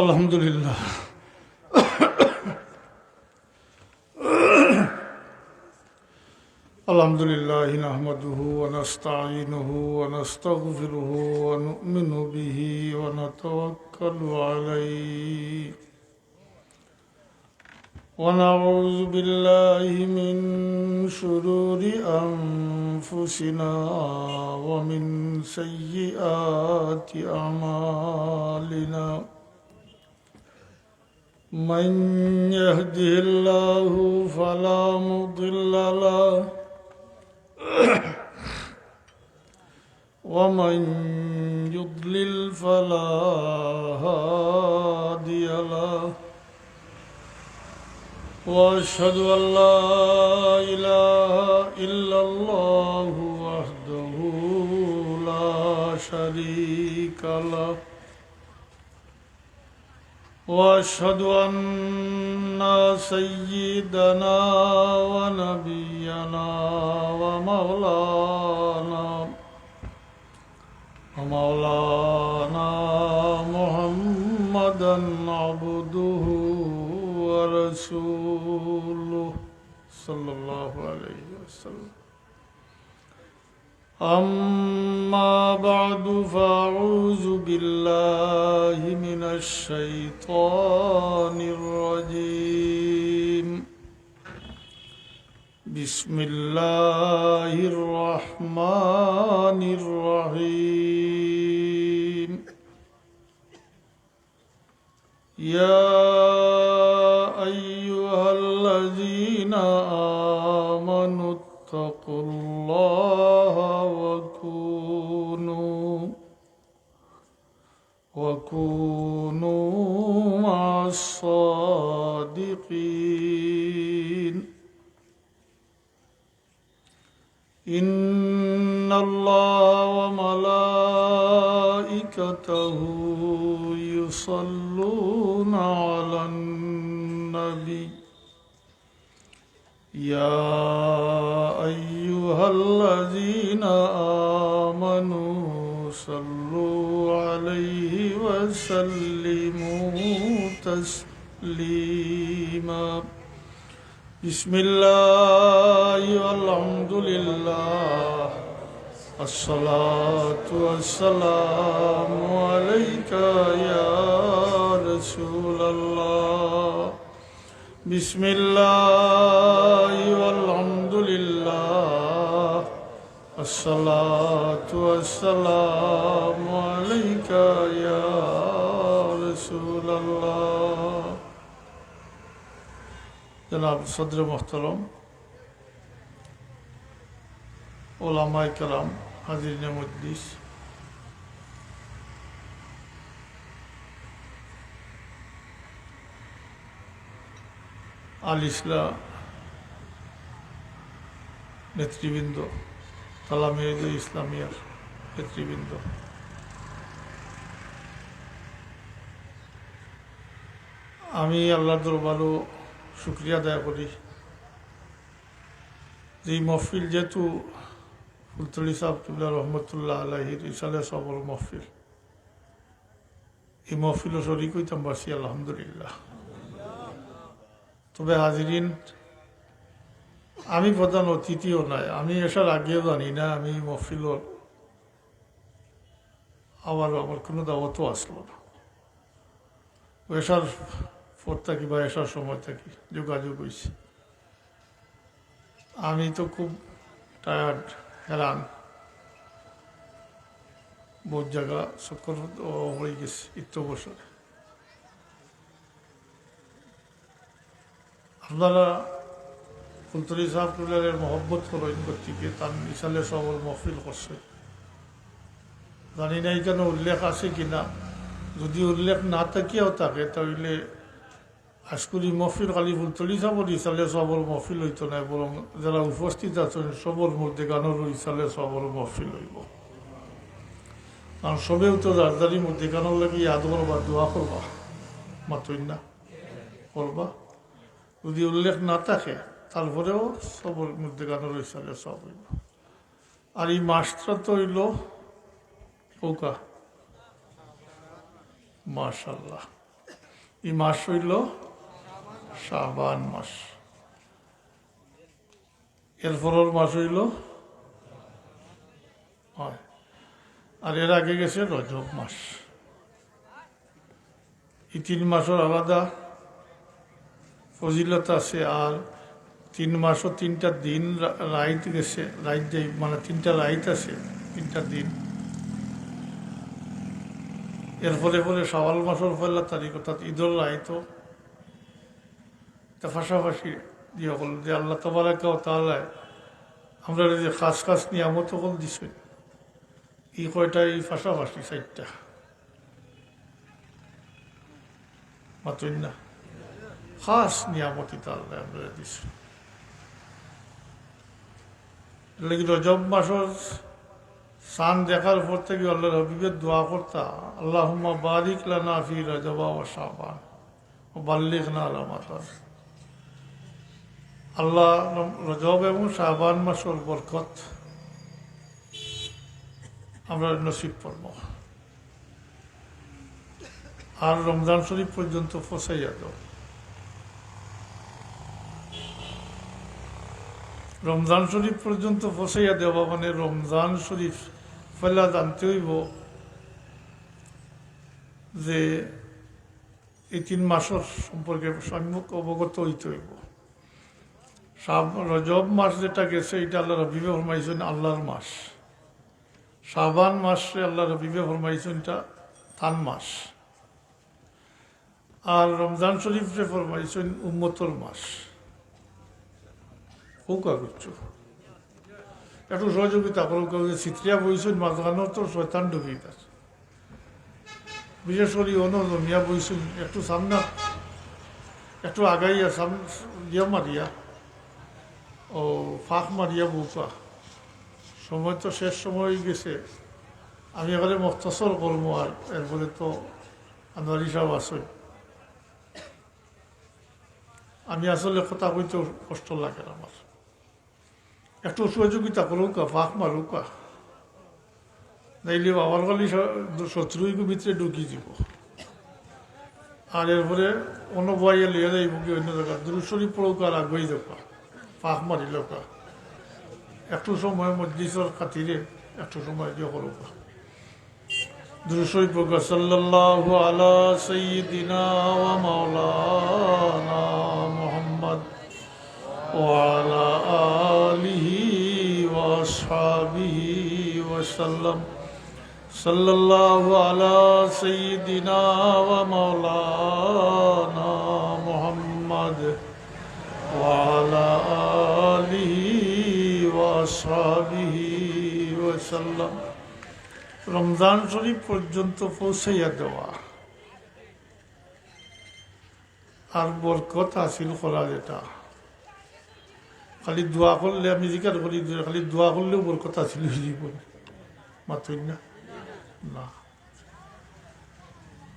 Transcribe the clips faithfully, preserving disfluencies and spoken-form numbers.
الحمد لله. الحمد لله نحمده ونستعينه ونستغفره ونؤمن به ونتوكل عليه. ونعوذ بالله من شرور أنفسنا ومن سيئات أعمالنا. من يهده الله فلا مضل له، ومن يضلل فلا هادي له. وأشهد أن لا إله إلا الله وحده لا شريك له. وأشهد أن سيدنا ونبينا ومولانا، ومولانا محمدا عبده ورسوله، صلى الله عليه وسلم. أما بعد، فأعوذ بالله من الشيطان الرجيم. بسم الله الرحمن الرحيم. يا أيها الذين آمنوا اتقوا الله وكونوا، وكونوا مع الصادقين. إن الله وملائكته يصلون على النبي. يا أيها الذين آمنوا صلوا عليه وسلموا تسليما. بسم الله والحمد لله، الصلاة والسلام عليك يا رسول الله. بسم الله والحمد لله، الصلاة والسلام عليك يا رسول الله. জনাব সদরে মোহতরম, ওলামায়ে কেরাম, হাজিরিনে মজলিস, আল ইসলাহ নেতৃবৃন্দ, তালামিয়াতুল ইসলামিয়ার নেতৃবৃন্দ, আমি আল্লাহর দরবারো শুকরিয়া আদায় করি যে এই মহফিল যেহেতু ফুলতলি সাহেব কিবলা রহমতুল্লাহ আলাইহির ইসালে সওয়াবর মহফিল, এই মহফিলো শরিক অইতাম পারছি, আলহামদুলিল্লাহ। তবে হাজিরিন, আমি প্রধান অতিথিও নায়, আমি এশার আগেও জানি না আমি এই মহফিলর, আবার আমার কোনো দাওয়াতও আসলো না। এশার পর থাকি বা এশার সময় থাকি যোগাযোগ অইছে। আমি তো খুব টায়ার্ড, হেরান, বহুত জাগা চক্কর অইগেছে ইত্ত বছরে। আপনারা ফুলতলি সাহেব কিবলারে মহব্বত করইন, গতিকে তান ইসালে সওয়াবর মহফিল করছে। জানি না ইখানো উল্লেখ আছে কিনা, যদি উল্লেখ না থাকিয়াও থাকে, তাইলে আজকুর ই মহফিল খালি ফুলতলি সাহেবর ইসালে সওয়াবর মহফিল অইতো নায়, বরং যারা উপস্থিত আছইন সবর মুর্দেগানরও ইসালে সওয়াবর মহফিল অইবো। কারণ সবেউ তো যার যারই মুর্দেগানর লাগি ইয়াদ করবা, দোয়া করবা, মাতইন না, করবা। যদি উল্লেখ না থাকে, তারপরেও সবর মুর্দেগানরও ইসালে সওয়াব অইবো। আর ই মাসটা তো অইলো কউক্কা, মাশাআল্লাহ, ই মাস অইলো শাবান মাস, এর পরর মাস অইলো, অয়, আর এর আগে গেছে রজব মাস। ই তিন মাসর আলাদা ফজিলত আছে। আর তিন মাসও তিনটা দিন রা-, রাইত গেছে, রাইত যাই, মানে, তিনটা রাইত আছে, তিনটা দিন। এর পরে পরে শাওয়াল মাসর পয়লা তারিখ, অর্থাৎ ঈদর রাইতও, তা পাশাপাশি দিয়া অকল যে আল্লাহ তাবারাকা ওয়া তাআলায় আমরারে যে খাস খাস নিয়ামত অকল দিছইন, ই কয়টা, ই পাশাপাশি চাইরটা। মাতইন না? খাস নিয়ামত ইতা আল্লায় আমরারে দিছইন। এর লাগি রজব মাসর চান দেখার পর থাকি আল্লাহর হাবিবে দোয়া করতা, "আল্লাহুম্মা বারিক লানা ফি রজবা ওয়া শাবান ওয়া বাল্লিগনা রমাদান।" আল্লাহ, রম-, রজব এবং শাবান মাসর বরকত আমরারে নসিব ফরমাও। আর রমজান শরীফ পর্যন্ত পৌঁছাইয়া দেও। রমজান শরীফ পর্যন্ত পৌঁছাইয়া দেওয়া মানে রমজান শরীফ পয়লা জানতে অইবো যে ই তিন মাসর সম্পর্কে সম্যক অবগত অইতে অইবো। শাব-, রজব মাস যেটা গেছে, ইটা আল্লাহর হাবিবে ফরমাইছইন আল্লাহর মাস। শাবান মাসরে আল্লাহর হাবিবে ফরমাইছইন ইটা তান মাস। আর রমজান শরীফরে ফরমাইছইন উম্মতর মাস। কউক্কা কিচ্ছু। একটু সহযোগিতা করউক্কা, ওই যে ছিতরিয়া বইছইন মাঝখানো তো শয়তান ঢুকি গেছে। বিশেষ করি অনো জমিয়া বইছইন, একটু সামনে, একটু আগাইয়া সামনে দিয়া মারিয়া, ও ফাঁক মারিয়া বউক্কা। সময় তো শেষ সময় অই গেছে। আমি এবারে মুখতসর করমু, আর এরপরে তো আনোয়ারি সাহেব আছইন। আমি আসলে কথা কইতে কষ্ট লাগে আমার। একটু সহযোগিতা করউক্কা, ফাঁক মারউক্কা, নাইলে বাবার খালি শ-, শত্রু ইগু ভিতরে ঢুকি দিব। আর এরপরে অন্য বইয়া লইয়া যাইব কি অন্য জায়গা, দুরূদ শরীফ পড়উক্কা আর আগুয়াই যাউক্কা, ফাঁক মারিলউক্কা। একটু সময় মজলিসর খাতিরে একটু সময় দিয়া করউক্কা। দুরূদ শরীফ পড়উক্কা, সাল্লাল্লাহু আলা সাইয়্যিদিনা ওয়া মাওলানা মুহাম্মদ ওয়া আলা আলিহি ওয়া আসহাবিহি ওয়া সাল্লাম। সাল্লাল্লাহু আলা সাইয়্যিদিনা ওয়া মাওলানা মুহাম্মদ ওয়া আলা আলিহি ওয়া আসহাবিহি ওয়া সাল্লাম। রমজান শরীফ পর্যন্ত পৌঁছাইয়া দেওয়া আর বরকত হাসিল করা যেটা, খালি দোয়া করলে, আমি জিকার করি, খালি দোয়া করলেও বরকত হাসিল অই যাইব নি? মাতইন না? না।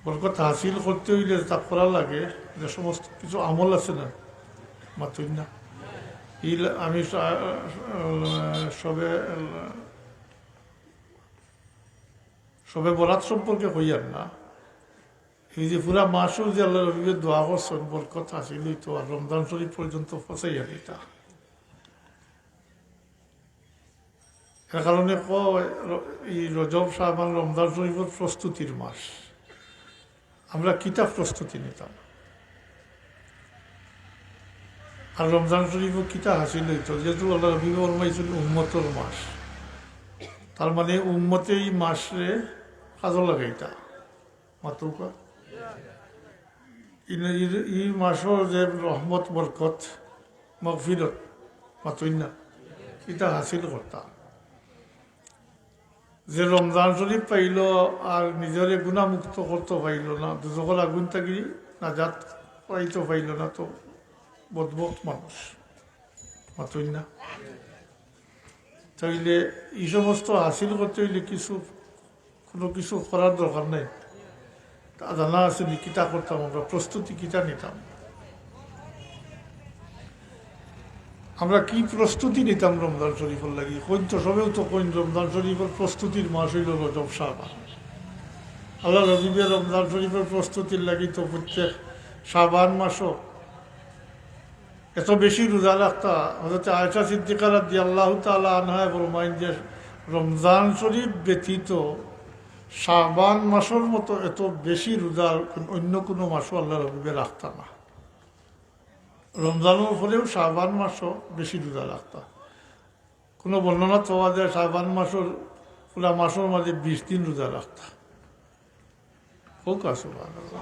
বরকত হাসিল করতে অইলে তা করা লাগে, যে সমস্ত কিছু আমল আছে না, মাতইন না? ইল-, আমি স-, সবে সবে বরাত সম্পর্কে কইয়ার না, এই যে পুরা মাসও যে আল্লাহর হাবিবে দোয়া করছইন, বরকত হাসিল অইতো, আর রমজান শরীফ পর্যন্ত পৌঁছাইয়া দিতা। এর কারণে কয়, র-, এই রজব, শাবান, রমজান শরীফর প্রস্তুতির মাস। আমরা কিতা প্রস্তুতি নিতাম? আর রমজান শরীফও কিতা হাসিল অইতো? যেহেতু আল্লাহর হাবিবে ফরমাইছইন উম্মতর মাস, তার মানে উম্মতে ই মাসরে কাজো লাগাইতা। মাতউক্কা। ই, ই, ই মাসর যে রহমত, বরকত, মাগফিরত, মাতইন না, ইটা হাসিল করতা। যে রমজান শরীফ পাইলো আর নিজরে গুনাহমুক্ত করতো পাইলো না, দুজখর আগুন থাকি নাজাত পাইতো পাইলো না, তো বদবখত মানুষ। মাতইন না? তাইলে ই সমস্ত হাসিল করতে অইলে কিছু, কুনু কিছু করার দরকার নাই। তা জানা আছে নি কিতা করতাম আমরা, প্রস্তুতি কিতা নিতাম? আমরা কি প্রস্তুতি নিতাম রমজান শরীফর লাগি? কইন তো, সবেউ তো কইন, রমজান শরীফর প্রস্তুতির মাস অইলো রজব, শাবান। আল্লাহর হাবিবে রমজান শরীফর প্রস্তুতির লাগি তো প্রত্যেক শাবান মাসও এত বেশি রোজা রাখতা। হযরত আয়েশা সিদ্দিকা রাদিয়াল্লাহু তাআলা আনহায় ফরমাইন যে, রমজান শরীফ ব্যতীত শাবান মাসর মতো এত বেশি রোজা অন্য কোনো মাসও আল্লাহর হাবিবে রাখতা না। রমজানর পরেও শাবান মাসও বেশি রোজা রাখতা। কোনো বর্ণনা পাওয়া যায় শাবান মাসর পুরা মাসর মাঝে বিশ দিন রোজা রাখতা। হোক আর সুবহানাল্লাহ।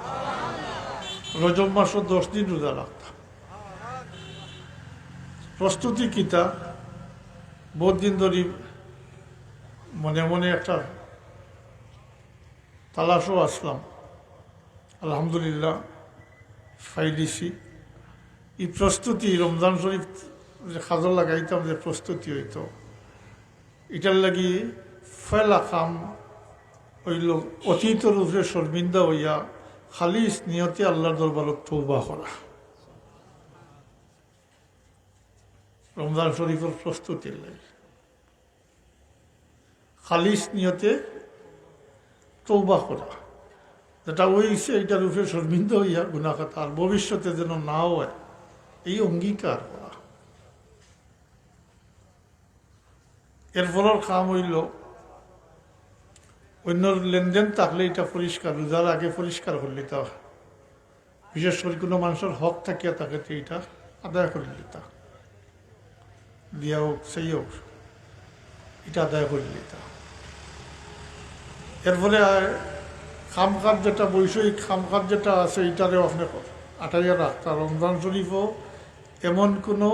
রজব মাসও দশ দিন রোজা রাখতা। প্রস্তুতি কিতা? বহুত দিন ধরি মনে মনে একটা তালাশও আসলাম, আলহামদুলিল্লাহ পাইলিছি। এই প্রস্তুতি, রমজান শরীফ যে কাজো লাগাইতাম, যে প্রস্তুতি অইতো, ইটার লাগি পয়লা কাম অইলো অতীতর উপরে শর্মিন্দা অইয়া খালিস নিয়তে আল্লাহর দরবারো তওবা করা। রমজান শরীফর প্রস্তুতির লাগি খালিস নিয়তে তওবা করা, যেটা অইছে ইটার উপরে শর্মিন্দা অইয়া গুনাহ খাতা আর ভবিষ্যতে যেন না অয়, এই অঙ্গীকার করা। এরপরর কাম অইলো অন্যর লেনদেন থাকলে ইটা পরিষ্কার, রোজার আগে পরিষ্কার করিলিতা। বিশেষ করি কোনো মানুষর হক থাকিয়া থাকে, তো ইটা আদায় করিলিতা, দিয়া হোক, সেই হোক, ইটা আদায় করিলিতা। এরপরে আর কামকাজ যেটা, বৈষয়িক কামকাজ যেটা আছে, ইটারেও আপনে আটাইয়া রাখতা। রমজান শরীফও এমন কোনো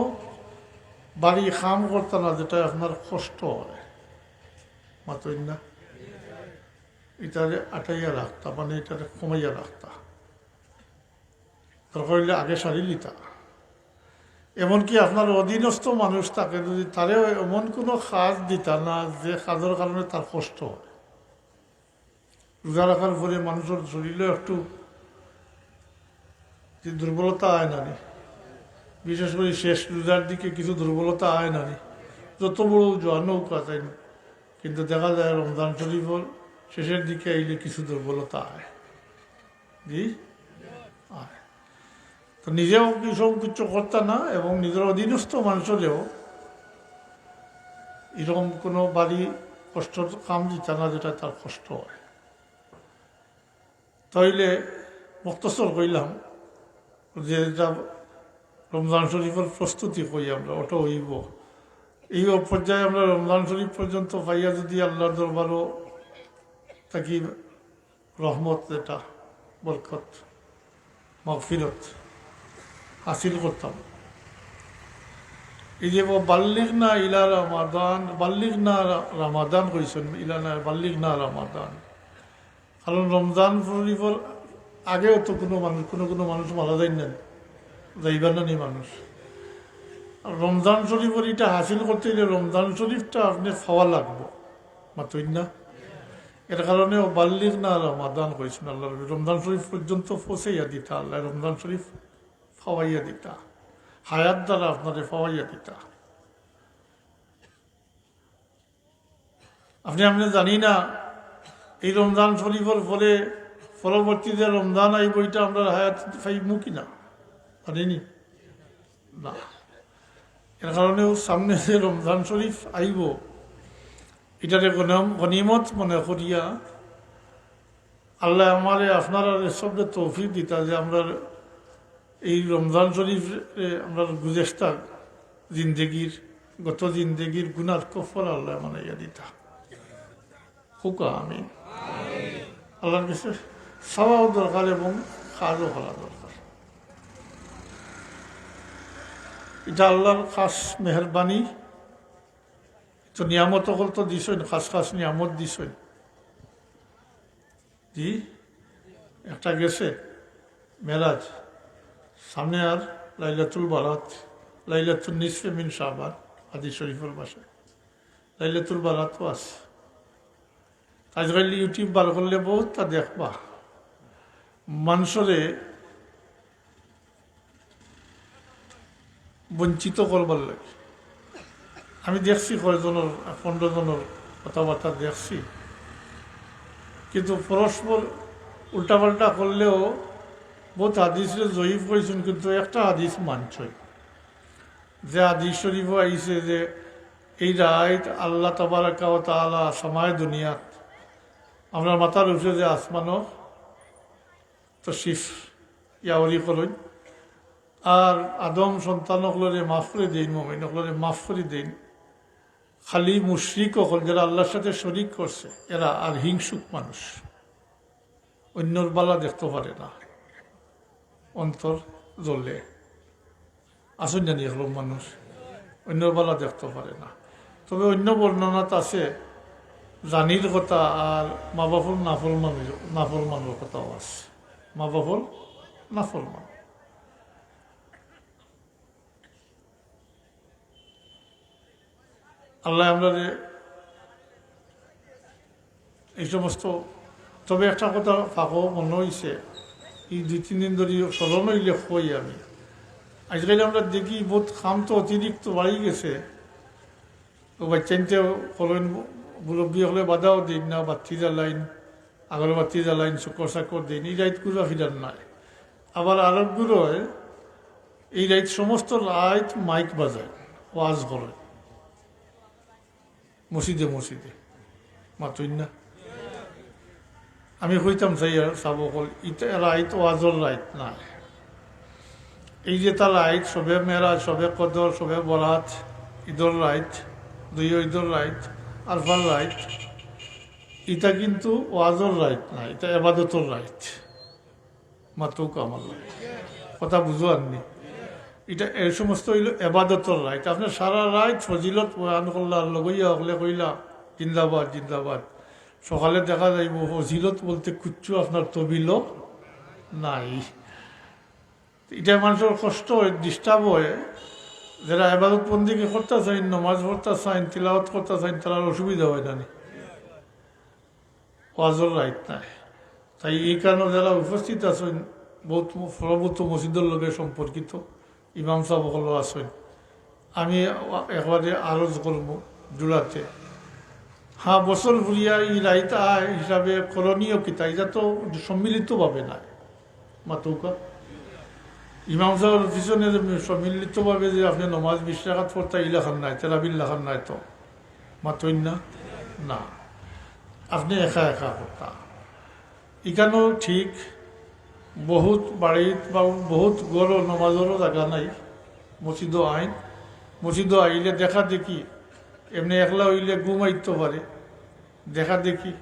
বাড়ি কাম করতা না যেটা আপনার কষ্ট হয়, মাতইন না, ইটারে আটাইয়া রাখতা, মানে ইটারে কমাইয়া রাখতা। দরকার অইলে আগে সারিলিতা। এমনকি আপনার অধীনস্থ মানুষ থাকে, যদি তারেও এমন কোনো কাজ দিতা না যে কাজর কারণে তার কষ্ট হয়। রোজা রাখার পরে মানুষর শরীরেও একটু যে দুর্বলতা আয় না নি, বিশেষ করে শেষ রোজার দিকে কিছু দুর্বলতা আয় না নি, যত বড় জোয়ান হোক না কেন, কিন্তু দেখা যায় রমজান শরীফর শেষের দিকে আইলে কিছু দুর্বলতা আয়। জি? আয়। তো নিজেও কি সব কিছু করতা না এবং নিজের অধীনস্থ মানুষরেও এরকম কোনো বাড়ি কষ্টর কাম দিতা না যেটা তার কষ্ট হয়। তাইলে মুক্তসর কইলাম যে এটা রমজান শরীফর প্রস্তুতি কই আমরা, ওটা অইবো। এই পর্যায়ে আমরা রমজান শরীফ পর্যন্ত পাইয়া যদি আল্লাহর দরবারও থাকি রহমত, যেটা বরকত, মাগফিরত হাসিল করতাম। এই যে ও বাল্লিগনা ইলা রমাদান, বাল্লিগনা রা-, রমাদান কইছেন, ইলা না, বাল্লিগনা রমাদান। কারণ রমজান শরীফর আগেও তো কোনো মানুষ, কোনো কোনো মানুষ মারা যাইন না, যাইবা না নি মানুষ। আর রমজান শরীফর ইটা হাসিল করতে অইলে রমজান শরীফটা আপনে পাওয়া লাগবো, মাতইন না? এর কারণে ও বাল্লিগনা রমাদান কইছেন আল্লাহর নবী, রমজান শরীফ পর্যন্ত পৌঁছাইয়া দিতা, আল্লাহ রমজান শরীফ পাওয়াইয়া দিতা, হায়াত দ্বারা আপনারে পাওয়াইয়া দিতা। আপনে, আপনে জানি না, এই রমজান শরীফর পরে পরবর্তীতে রমজান আইবো, ইটা আমরা হায়াত পাইমু কি না, জানি নি? না। এর কারণেও সামনে যে রমজান শরীফ আইবো, ইটারে গনম-, গনিমত মনে করিয়া আল্লাহ আমারে, আপনারারে সবরে তৌফিক দিতা যে আমরা এই রমজান শরীফ, এ, আমরা গুজেস্তা জিন্দেগির, গত জিন্দেগির গুনার কফারা আল্লাহ বানাইয়া দিতা। কউক্কা আমিন। আল্লাহর কাছে চাওয়াও দরকার এবং কাজও করা দরকার। ইটা আল্লাহর খাস মেহেরবানি। তো নিয়ামত অকল তো দিছইন, খাস খাস নিয়ামত দিছইন। জি, একটা গেছে মেরাজ, সামনে আর লাইলাতুল বারাত, লাইলাতুন নিসফে মিন শাবান, হাদিস শরীফর ভাষায় লাইলাতুল বারাতও আছে। আজকাল YouTube বার করলে বহুততা দেখবা, মানুষরে বঞ্চিত করবার লাগি। আমি দেখছি কয়জনর, পনেরো জনর কথাবার্তা দেখছি, কিন্তু পরস্পর উল্টাপাল্টা করলেও বহুত হাদিসরে জয়ীফ কইছইন, কিন্তু একটা হাদিস মানছইন, যে হাদিস শরীফও আইছে যে এই রাইত আল্লাহ তাবারাকা ওয়া তাআলা সামায়ে দুনিয়াত, আমরার মাথার উপরে যে আসমানো তশরিফ ইয়াওরি করইন, আর আদম সন্তান অকলরে মাফ করি দেইন, মুমিন অকলরে মাফ করি দেইন। খালি মুশরিক অকল, যেরা আল্লাহর সাথে শরিক করছে, এরা আর হিংসুক মানুষ, অইন্যর বালা দেখতো পারে না, অন্তর জ্বলে। আছইন জানি একরকম মানুষ, অইন্যর বালা দেখতো পারে না। তবে অইন্য বর্ণনাত আছে, জানির কথা আর মা বাফর নাফরমানির, নাফরমানর কথাও আছে। মা বাফর নাফরমান। আল্লাহ আমরারে এই সমস্ত, তবে একটা কথা ফাঁকো মনো অইছে, এই দুই তিন দিন ধরি স্মরণ অইলে কই আমি। আইজকাইল আমরা দেখি বহুত কাম তো অতিরিক্ত বাড়ি গেছে। তো বাচ্চাইন্তে কইন, মুরব্বি অকলে বাধাও দেইন না, বাত্তি জ্বালাইন, আগরবাত্তি জ্বালাইন, শুকর চাকর দেইন, এই রাইত ঘুরা ফিরার নাই। আবার আরবগুলোয় এই রাইত সমস্ত রাইত মাইক বাজায়, ওয়াজ করে মসজিদে মসজিদে, মাতইন না। আমি কইতাম চাই আর সাব অকল, ইটা রাইত ওয়াজর রাইত নায়। এই যে তা রাইত, শবে মেরাজ, শবে কদর, শবে বরাত, ইদর রাইত, দুইও ইদর রাইত, আরফার রাইত, ইটা কিন্তু ওয়াজর রাইত নায়, ইটা এবাদতর রাইত। মাতউক্কা আমার লগে। কথা বুঝো আননি? ইটা এই সমস্ত অইলো এবাদতর রাইত। আপনে সারা রাইত ফজিলত বয়ান করলা, আর লগইয়া অকলে কইলা, "জিন্দাবাদ, জিন্দাবাদ।" সকালে দেখা যাইবো, ফজিলত বলতে কুচ্ছু আপনার তবিলো নাই। ইটা মানষর কষ্ট অয়, disturb অয়। যেরা এবাদত বন্দেগি করতা চাইন, নমাজ পড়তা চাইন, তিলাওয়াত করতা চাইন, তারার অসুবিধা অয় না নি? ওয়াজর রাইত নায়। তাই এই কারণে যেরা উপস্থিত আছইন, বহুত ম-, প্রভূত মসজিদর লগে সম্পর্কিত ইমাম সাব অকলও আছইন। আমি একবারে আরজ করমু জুড়াতে। হ্যাঁ, বছর ফুরিয়া এই রাইত আয় হিসাবে করণীয় কিতা? ইটা তো সম্মিলিতভাবে নায়। মাতউক্কা। ইমাম সাবর পিছনে যে সম্মিলিতভাবে যে আপনে নমাজ বিশ রাকাত পড়তা, ইলাখান নায়, তেরাবির লাখান নায় তো। মাতইন না? না। আপনে একা একা পড়তা। ইখানও ঠিক, বহুত বাড়িত বা বহুত ঘরো নমাজরও জাগা নাই, মসজিদও আইন, মসজিদও আইলে দেখা দেখি, এমনে একলা অইলে ঘুম আইতো পারে, দেখা দেখি,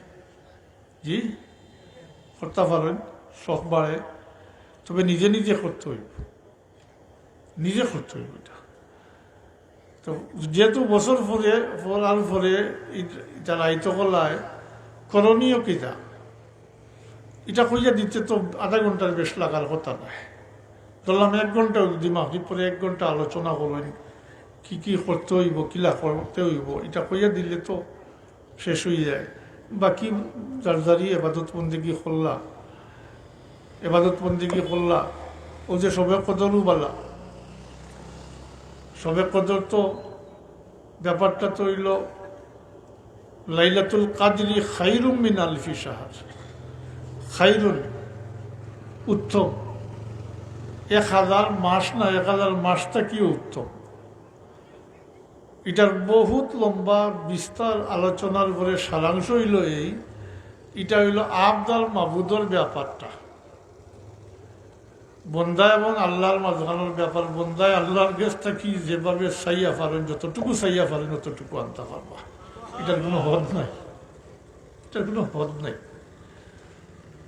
জি, করতা পারইন, শখ বাড়ে, তবে নিজে নিজে করতে অইবো, নিজে করতে অইবো ইটা। তো যেহেতু বছর পরে, পড়ার পরে ই-, ইটা রাইত করলায়, করণীয় কিতা? ইটা কইয়া দিতে তো আধা ঘন্টার বেশ লাগার কথা নায়। ধরলাম এক ঘন্টা যদি মাগরিব পরে এক ঘন্টা আলোচনা করইন, কি কি করতে অইবো, কিলা করতে অইবো, ইটা কইয়া দিলে তো শেষ অইযায়। বাকি যার যারি এবাদত বন্দেগি করলা, এবাদত বন্দেগি করলা, অউ যে শবে কদরও বালা, শবে কদর তো ব্যাপারটা তো অইলো, লাইলাতুল কাদরি খাইরুম মিন আলফি শাহর। খাইরুন, উত্তম। এক হাজার মাস না, এক হাজার মাস থাকিও উত্তম। ইটার বহুত লম্বা বিস্তার আলোচনার পরে সারাংশ অইলো এই, ইটা অইলো আবদ আর মাবুদর ব্যাপারটা। বন্দা এবং আল্লাহর মাঝখানোর ব্যাপার, বন্দায় আল্লাহর গেছ থাকি যেভাবে চাইয়া পারইন, যতটুকু চাইয়া পারইন, অতটুকু আনতা পারবা। ইটার কুনু হদ নাই, ইটার কুনু হদ নাই।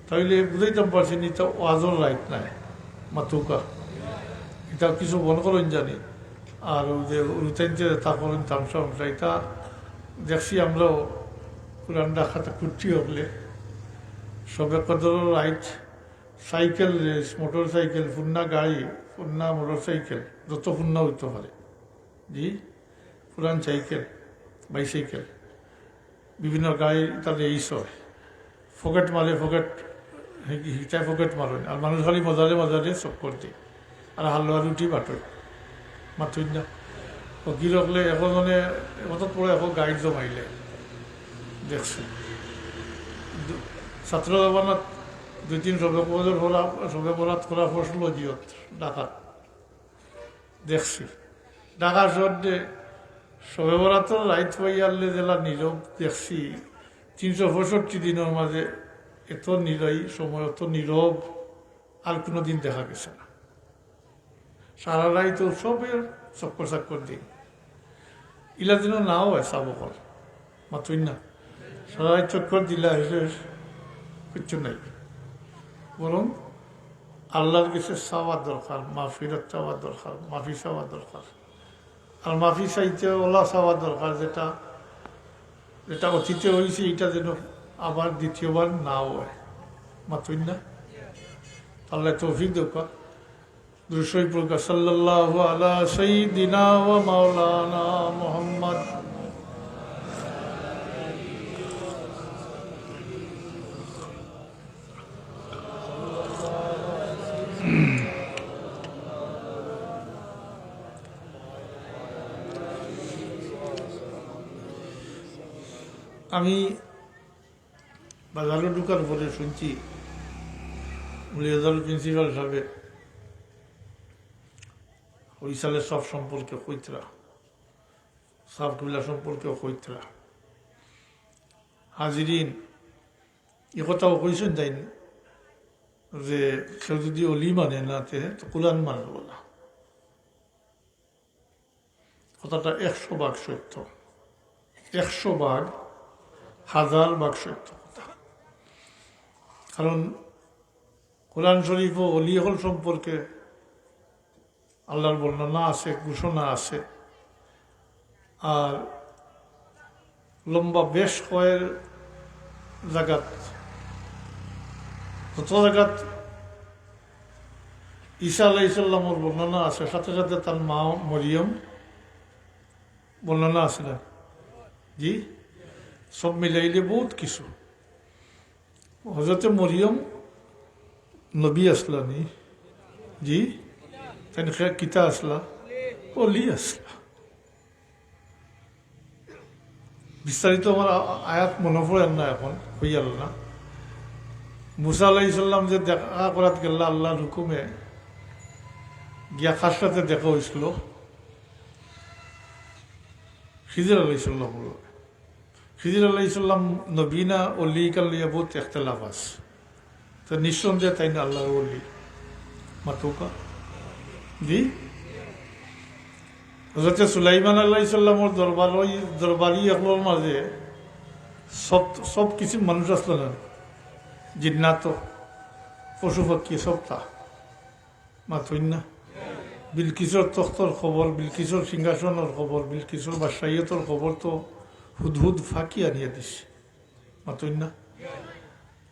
তাইলে বুঝাইতাম পারছি নি, ইটা ওয়াজর রাইত নায়, মাতউক্কা। ইটা কিছু মনো করইন জানি। আর অউ যে উরুতাইন্তে তা করইন তামশা উমশা, ইটা দেখছি আমরাও পুরান ঢাকাত কুট্টি অকলে শবে কদরর রাইত সাইকেল রেস, মোটর সাইকেল, ফুন্না গাড়ি, ফুন্না মোটর সাইকেল, যত ফুন্না অইতো পারে, জি, পুরান সাইকেল, বাইসাইকেল, বিভিন্ন গাড়ি তাতে এই সব পকেট মারে, পকেট, হি-, হিটায় পকেট মারইন। আর মানুষ খালি মজারে মজারে চক্কর দেয়। আর হালুয়া রুটি বাটইন। মাতইন না। ফকির অকলে এখন মানে, অত বড় এখন গাইড জমাইলে। দেখছি। দু-, ছাত্র জমানাত দুই তিন শবে কদর করা, শবে বরাত করা ফসল জিয়ত ঢাকাত দেখছি। ঢাকা শহরে শবে বরাতর রাইত পাইয়ারলে যেলা নীরব দেখছি, তিনশো পঁয়ষট্টি দিনর মাঝে এত নিরাই সময়, এত নীরব আর কোনো দিন দেখা গেছে না। সারা রাইত তো সবের চক্কর চক্কর দিন। ইলা দিনও নাও হয় সাবকর। মাতুই না। সারা রাইত চক্কর দিলা হইলে কিচ্ছু নাই। বরং আল্লাহর কাছে চাওয়া দরকার, মাফিরাত চাওয়া দরকার, মাফি চাওয়া দরকার। আর মাফি চাইতে ওলা চাওয়া দরকার, যেটা, যেটা অতীতে হইছে, এটা যেন আবার দ্বিতীয়বার না হয়। মাতুই না। আল্লাহ তৌফিক দেউক্কা। দুরূদ শরীফ পড়ুক্কা, সাল্লাল্লাহু আলা সাইয়্যিদিনা ওয়া মাওলানা মুহাম্মদ। আমি বাজারো ঢুকার পরে শুনছি, মুলিয়াজার প্রিন্সিপাল সাহেব ওই সালে সব সম্পর্কে কইতরা, সাব কিবলা সম্পর্কে কইতরা। হাজিরিন, এ কথাও কইছেন তাইন যে কেউ যদি অলি মানে না, তে তো কোরআন মানব না। কথাটা একশো ভাগ সত্য, একশো ভাগ, হাজার ভাগ সত্য কথা। কারণ কোরআন শরীফও অলি অকল সম্পর্কে আল্লাহর বর্ণনা আছে, ঘোষণা আছে। আর লম্বা বেশ কয়েক জাগাত, যত জাগাত ঈসা আলাইহিস সালামর বর্ণনা আছে, সাথে সাথে তার মা মরিয়ম বর্ণনা আছে না? জি, সব মিলাইলে বহুত কিছু। হযরতে মরিয়ম নবী আসলা নি? জি, তাইন খে-, কিতা আসলা? অলি আসলা। বিস্তারিত আমার আ-, আয়াত মনে পড়ে না এখন, হইয়াল না। মুসা আলাইহিস সালাম যে দেখা করাত গেলা আল্লাহর হুকুমে, গিয়া কার সাথে দেখা হইছিল? খিজির আলাইহিস সালাম। খিজির আলাইহিস সালাম নবী না অলি, ইখান লইয়া বহুত ইখতিলাফ আছে। তো নিঃসন্দেহে তাইন আল্লাহর অলি। মাতুক্কা। জি? হযরতে সুলাইমান আলাইহিস সালামর দরবার, ওই দরবারি অকলর মাঝে সব, সব কিছু মানুষ আসলো না, জিন্নাত, পশু পাখি সব তা। মাতুই না। বিলকিসর তখতর খবর, বিলকিসর সিংহাসনর খবর, বিলকিসর বাদশাহিয়তর খবর তো হুদহুদ পাখি আনিয়া দিছে। মাতুই না।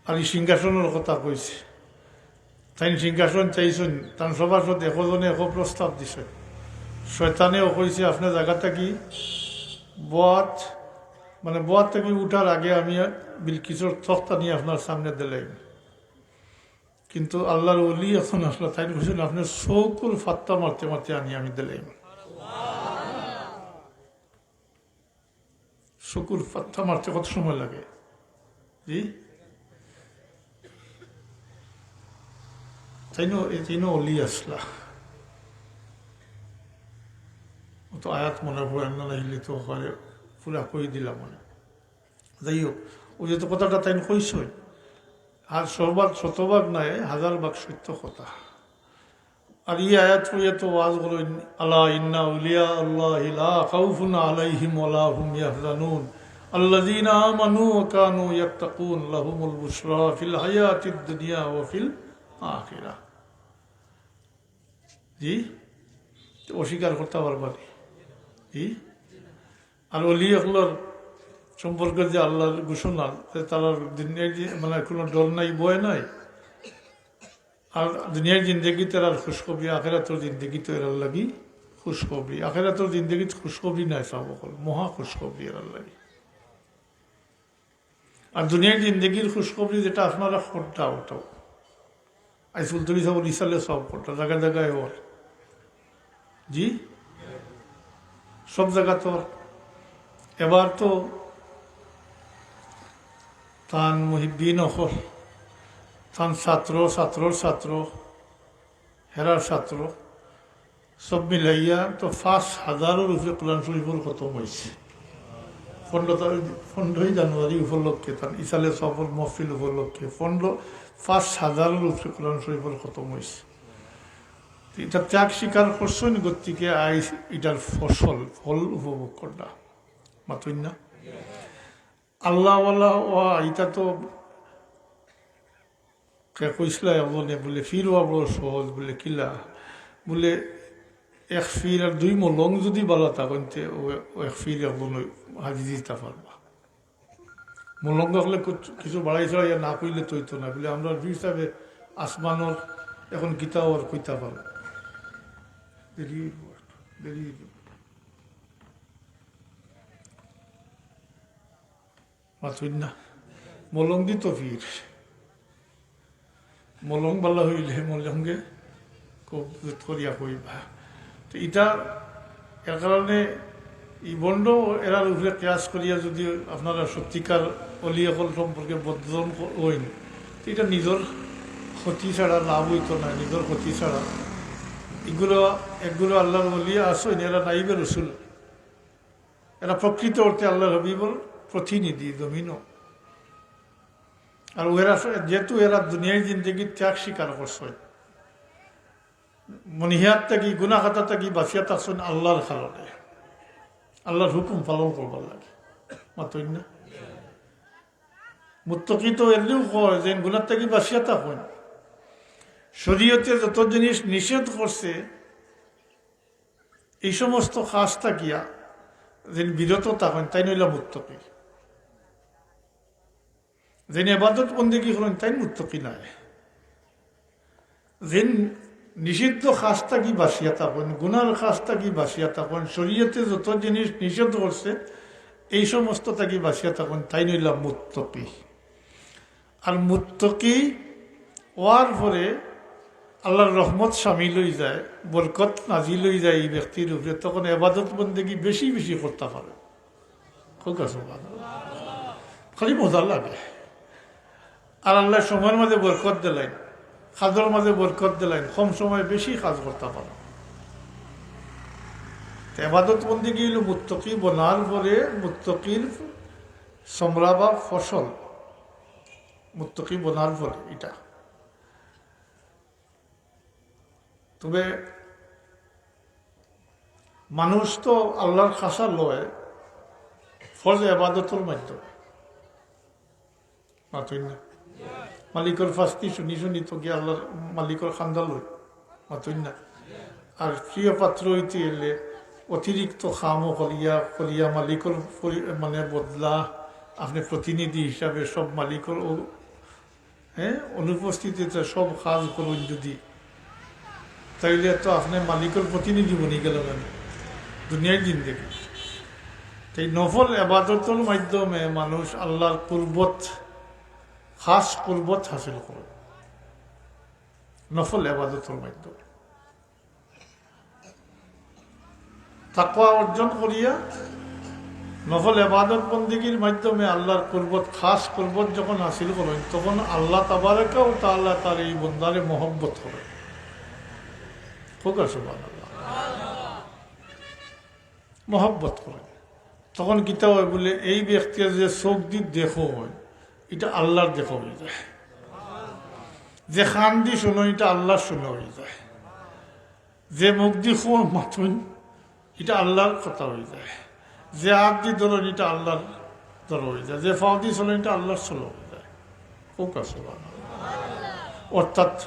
আর এই সিংহাসনর কথা কইছে, তাইন সিংহাসন চাইছইন, তান সভাসদ একজনে এক প্রস্তাব দিছে। শয়তানেও কইছে, "আপনে জাগা থাকি বওয়াত, মানে বওয়াত থাকি উঠার আগে আমি বিলকিসর তখত আনি আপনার সামনে দিলাইমু।" কিন্তু আল্লাহর ওলি এখন আসলে তাইন কইছইন, "আপনে চকুর ফাত্তা মারতে মারতে আনি আমি দিলাইমু।" চকুর ফাত্তা মারতে কত সময় লাগে? জি? তাইনও, এই তাইনও অলি আসলা। অত আয়াত মনে পড়ে না, নাইলে তো হয় পুরা কই দিলাম মনে। যাই হোক, ওই যে তো কথাটা তাইন কইছইন, আর সবার শতভাগ নায়, হাজার ভাগ সত্য কথা। আর এই আয়াত পড়িয়া তো ওয়াজ করইন, "আলা ইন্না আউলিয়া আল্লাহি লা খাউফুন আলাইহিম ওয়া লা হুম ইয়াহজানুন, আল্লাযীনা আমানু ওয়া কানু ইয়াত্তাকুন, লাহুমুল বুশরা ফিল হায়াতিদ দুনিয়া ওয়া ফিল আখিরাহ।" জি? তো অস্বীকার করতে পারবা নি? জি? আর ওলি অকলর সম্পর্কে যে আল্লাহর ঘোষণা, যে তারার দুনিয়ার যে, মানে, কোনো ডর নাই, ভয় নাই। আর দুনিয়ার জিন্দেগি তারার খুশখবরি, আখেরাতর জিন্দেগি তো এরার লাগি খুশখবরি। আখেরাতর জিন্দেগি খুশখবরি নাই, সব অকল মহা খুশখবরি এরার লাগি। আর দুনিয়ার জিন্দেগির খুশখবরি যেটা আপনারা খোঁজটা ওটাও। আইজ ফুলতলি সব ইসালে সব খোঁজটা, জায়গায় জায়গায় ওর। জি? সব জায়গা তো। এবার তো তান মুহিব্বিন অকল, তান ছাত্র, ছাত্রর ছাত্র, হেরার ছাত্র, সব মিলাইয়া তো পাঁচ হাজারর উপরে কোরআন শরীফর খতম অইছে। পনেরো তারিখ, পনেরোই জানুয়ারি উপলক্ষে, তান ইসালে সফর মহফিল উপলক্ষে পনেরো, পাঁচ হাজারর উপরে কোরআন শরীফর খতম অইছে। তো ইটা ত্যাগ স্বীকার করছইন, গতিকে আইজ ইটার ফসল, ফল উপভোগ কররা। মাতইন না? আল্লাহওয়ালা ওয়া, ইটা তো কে কইছলা একজনে, বুলে, "পীর ওয়া বড় সহজ," বুলে, "কিলা?" বুলে, "এক পীর আর দুই মলং যুদি বালা থাকইন তে ও, ও এক পীর একজন হাজি দিতা পারবা।" মলং অকলে কুছ-, কিছু বাড়াই ছাড়াইয়া না কইলে তো অইতো না। বুলে, "আমরার পীর সাবে আসমানর এখন কিতা অর কইতা পারো।" দেরি অইবো, দেরি অইবো। মাতইন না। মলং দি তো পীর। মলং বালা অইলে মলংরে খুব জুত করিয়া কইবা। তো ইটা এর কারণে ই ভন্ড এরার উপরে কিয়াস করিয়া যুদি আপনারা সত্যিকার অলি অকল সম্পর্কে বদনাম ক-, অইন, তো ইটা নিজর ক্ষতি ছাড়া লাভ অইতো না, নিজর ক্ষতি ছাড়া। ইগুলা, এগুলা আল্লাহর অলি আছইন, এরা নাইবে রসুল। এরা প্রকৃত অর্থে আল্লাহর হাবিবর প্রতিনিধি জমিনো। আর এরা, যেহেতু এরা দুনিয়ার জিন্দেগির ত্যাগ স্বীকার করছইন, মনিহাত থাকি, গুনাহ খাতা থাকি বাঁচিয়া থাকছইন আল্লাহর কারণে, আল্লাহর হুকুম পালন করবার লাগি। মাতইন না? মুত্তাকি তো এমনেও কয় যে গুনাহ থাকি বাঁচিয়া থাকইন। শরীয়তে যত জিনিস নিষেধ করছে, এই সমস্ত কাজ থাকিয়া যেন বিরত থাকইন, তাইন অইলা মুত্তাকি। যেন ইবাদত বন্দেগি করইন, তাইন মুত্তাকি নায়। যেন নিষিদ্ধ কাজ থাকি বাঁচিয়া থাকইন, গুনার কাজ থাকি বাঁচিয়া থাকইন, শরীয়তে যত জিনিস নিষেধ করছে, এই সমস্ত থাকি বাঁচিয়া থাকইন, তাইন অইলা মুত্তাকি। আর মুত্তাকি অওয়ার পরে আল্লাহর রহমত শামিল অইযায়, বরকত নাজিল অইযায় ই ব্যক্তির উপরে, তখন ইবাদত বন্দেগি বেশি বেশি করতা পারে। কউক্কা সুবহানাল্লাহ। খালি মজা লাগে। আর আল্লায় সময়র মাঝে বরকত দিলাইন, কাজর মাঝে বরকত দিলাইন, কম সময়ে বেশি কাজ করতা পারে। তো ইবাদত বন্দেগি অইলো মুত্তাকি বনার পরে, মুত্তাকির সমরা বা ফসল, মুত্তাকি বনার পরে ইটা। তবে মানুষ তো আল্লাহর খাছা লয় ফরজ ইবাদতর মাধ্যমে। মাতইন না? মালিকর ফাস্তি শুনি শুনি তো গিয়া আল্লাহর মালিকর খান্দা লয়। মাতইন না? আর প্রিয় পাত্র অইতে অইলে অতিরিক্ত কামও করিয়া, করিয়া মালিকর পরি-, মানে বদলা, আপনে প্রতিনিধি হিসাবে সব মালিকর ও, হ্যাঁ, অনুপস্থিতিতে সব কাজ করইন যুদি, তাইলে তো আপনে মালিকর প্রতিনিধি বনি গেলা না দুনিয়ার জিন্দেগি। তাই নফল ইবাদতর মাধ্যমে মানুষ আল্লাহর কুরবত, খাছ কুরবত হাসিল করে নফল ইবাদতর মাধ্যমে। তাকওয়া অর্জন করিয়া নফল ইবাদত বন্দেগির মাধ্যমে আল্লাহর কুরবত, খাছ কুরবত যখন হাসিল করইন, তখন আল্লাহ তাবারাকা ওয়া তাআলা তার এই বন্দারে মহব্বত করে। কউক্কা সুবহানাল্লাহ। মহব্বত করে। তখন কিতা অয় বুলে, এই ব্যক্তির যে চউখ দি দেখো অয়, ইটা আল্লাহর দেখা অইযায়। যে কান দি শুনো, ইটা আল্লাহর শুনা অইযায়। যে মুখ দি কও মাতইন, ইটা আল্লাহর কথা অইযায়। যে আত দি ধরইন, ইটা আল্লাহর ধরা অইযায়। যে পাও দি চলইন, ইটা আল্লাহর চলা অইযায়। কউক্কা সুবহানাল্লাহ। অর্থাৎ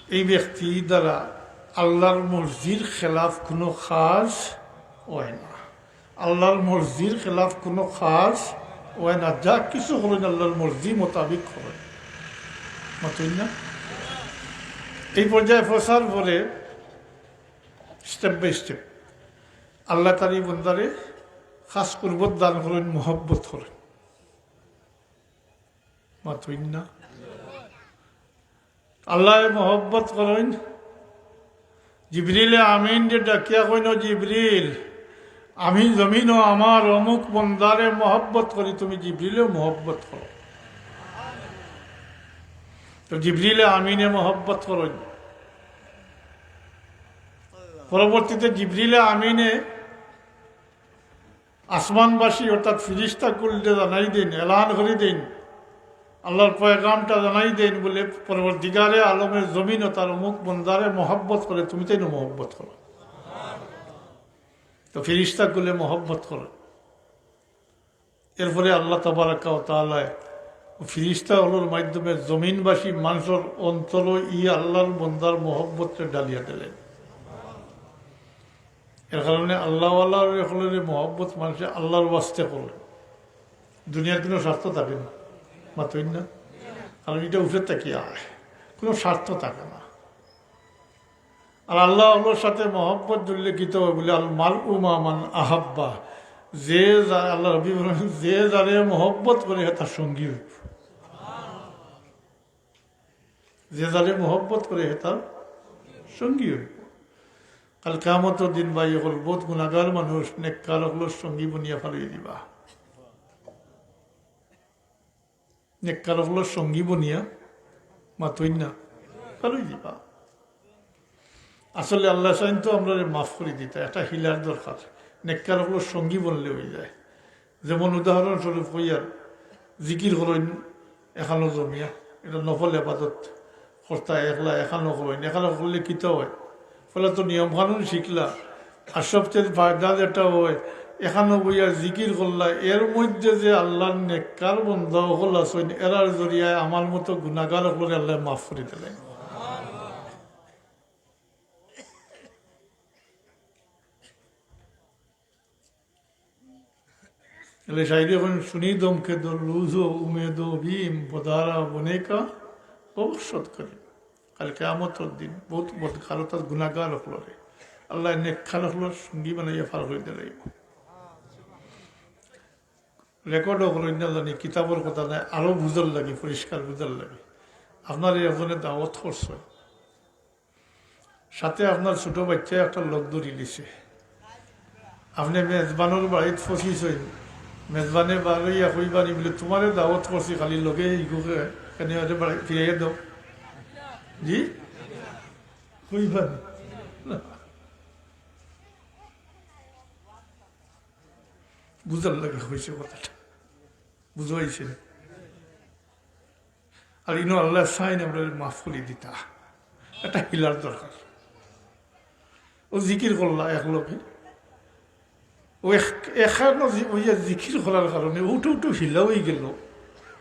এই ব্যক্তি দ্বারা আল্লাহর মর্জির খেলাফ কোনো কাজ অয় না। আল্লাহর মর্জির খেলাফ কোনো কাজ অয় না। যা কিছু করইন আল্লাহর মর্জি মোতাবিক করইন। মাতইন না? এই পর্যায়ে পৌঁছার পরে step by step আল্লাহ তার এই বন্দারে খাছ কুরবত দান করইন, মহব্বত করইন। মাতইন না? আল্লায় মহব্বত করইন। জিবরিলে আমিনরে ডাকিয়া কইন, "ও জিবরিল, আমি জমিনো আমার অমুক বন্দারে মহব্বত করি, তুমি জিবরিলেও মহব্বত করো।" তো জিবরিলে আমিনে মহব্বত করইন। পরবর্তীতে জিবরিলে আমিনে আসমানবাসী অর্থাৎ ফিরিস্তাকুলরে জানাই দেইন, এলান করি দেইন, আল্লাহর পয়গামটা জানাই দেইন বুলে, পরবর্তীকারে আলমের জমিন ও তার অমুক বন্দারে মহব্বত করে, তুমি তাইনও মহব্বত করো। তো ফিরিস্তাকুলে মহব্বত করে। এরপরে আল্লাহ তাবারাকা ওয়া তাআলায় ফিরিস্তা অকলর মাধ্যমে জমিনবাসী মানষর অন্তরো ই আল্লাহর বন্দার মহব্বতরে ডালিয়া দিলেন। এর কারণে আল্লাহওয়ালার অকলরে মহব্বত মানষে আল্লাহর ওয়াস্তে করে। দুনিয়ার কোনো স্বার্থ থাকে না, মাতইন না? কারণ ইটা উপরে থাকি আয়, কোনো স্বার্থ থাকে না। আর আল্লাহ অকলর সাথে মহব্বত জুড়লে কিতা অয় বুলে, "আল মারউ মা মান আহাব্বা।" যে যা-, আল্লাহ রবি বলেন, "যে যারে মহব্বত করে, হে তার সঙ্গী অইব।" যে যারে মহব্বত করে, হে তার সঙ্গী অইব। কাল কিয়ামতর দিন ভাই অকল, বউত গুনাগার মানুষ নেককার অকলর সঙ্গী বনিয়া ফালাই দিবা। নেককার অকলর সঙ্গী বনিয়া, মাতইন না, ফালাই দিবা। আসলে আল্লাহ চাইন তো আমরারে মাফ করি দিতা, একটা হিলার দরকার। নেককার অকলর সঙ্গী বনলে অই যায়। যেমন উদাহরণস্বরূপ কইয়ার, জিকির করইন এখানো জমিয়া, এটা নফল এবাদত করতা, একলা এখানো করইন, এখানো করলে কিতা অয়? পয়লা তো নিয়ম কানুন শিখলা, আর সবচেয়ে ফায়দা যেটা অয়, এখানো বইয়া জিকির করলা, এর মধ্যে যে আল্লাহর নেককার বন্দা অকল আছইন, এরার জরিয়ায় আমার মতো গুনাগার অকলরে আল্লায় মাফ করি দিলাইন। তাহলে শায়রে কইন, "শুনি দমকে দো লুজো উমেদো ভীম, বদারা বনেকা ববখশত করিম।" কাল কিয়ামতর দিন বউত বদকার অর্থাৎ গুনাগার অকলরে আল্লায় নেককার অকলর সঙ্গী বানাইয়া ফার করি দিলাইব। রেকর্ডও করইন না জানি, কিতাবর কথা নাই, আরো বুঝার লাগি, পরিষ্কার বুঝার লাগি। আপনারে একজনে দাওয়াত করছে, সাথে আপনার ছোট বাচ্চায় একটা লগ ধরি লিছে। আপনে মেজবানর বাড়িত ফসিছইন, মেজবানে বারইয়া কইবা নি বুলে, "তুমারে দাওয়াত করছি, খালি লগে ইগুকে কেনে ওরে বাড়ি ফিরাইয়া দাও।" জি? কইবা নি? না। বুঝার লাগি কইছে কথাটা, বুঝাইছে। আর ইনো আল্লায় চাইন আমরারে মাফ করি দিতা, এটা হিলার দরকার। ও জিকির করলা এক লগে, ও এক-, এখানো জি-, ওই যে জিকির করার কারণে উঠে উঠে হিলা অই গেল।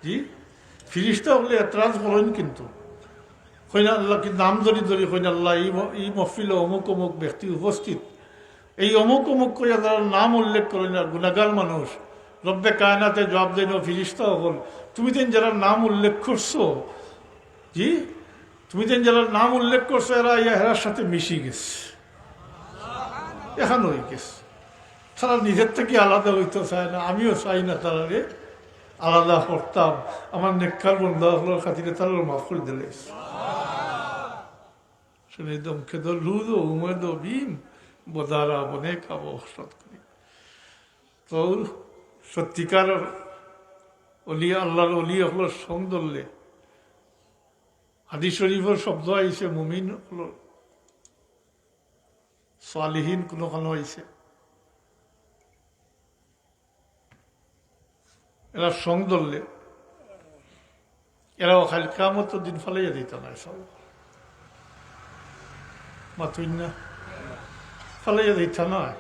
জি, ফিরিস্তা অকলে এতরাজ করইন কিন্তু, কইন আল্লাহ কি নাম ধরি ধরি কইন, "আল্লাহ, এই ম-, এই মহফিলো অমুক অমুক ব্যক্তি উপস্থিত, এই অমুক অমুক কইয়া যারার নাম উল্লেখ করইন আর গুনাগার মানুষ, রব্বে কায়নাতে জবাব দেন, ও ফিরিস্তা অকল, তুমি তাইন যারার নাম উল্লেখ করছো, জি, তুমি তাইন যারার নাম উল্লেখ করছো, এরা ইয়া হেরার সাথে মিশি গেছে।" এখানো অই গেছে। তারা নিজের থাকি আলাদা অইতো চায় না, আমিও চাই না তারারে আলাদা করতাম। আমার নেককার বন্দা অকলর খাতিরে তারারে মাফ করি দিলে। শুনি দমকে দো লুজো উমেদো ভীম, বদারা বনেকা ববখশত করিম। তো সত্যিকার অলি, আল্লাহর অলি অকলর সং ধরলে, হাদিস শরীফর শব্দ আইছে, মুমিন অকলর, সালিহিন কোনখানো আইছে, এরা সং ধরলে, এরাও কাল কিয়ামতর দিন ফালাইয়া দিতা নায় সব। মাতইন না? ফালাইয়া দিতা নায়।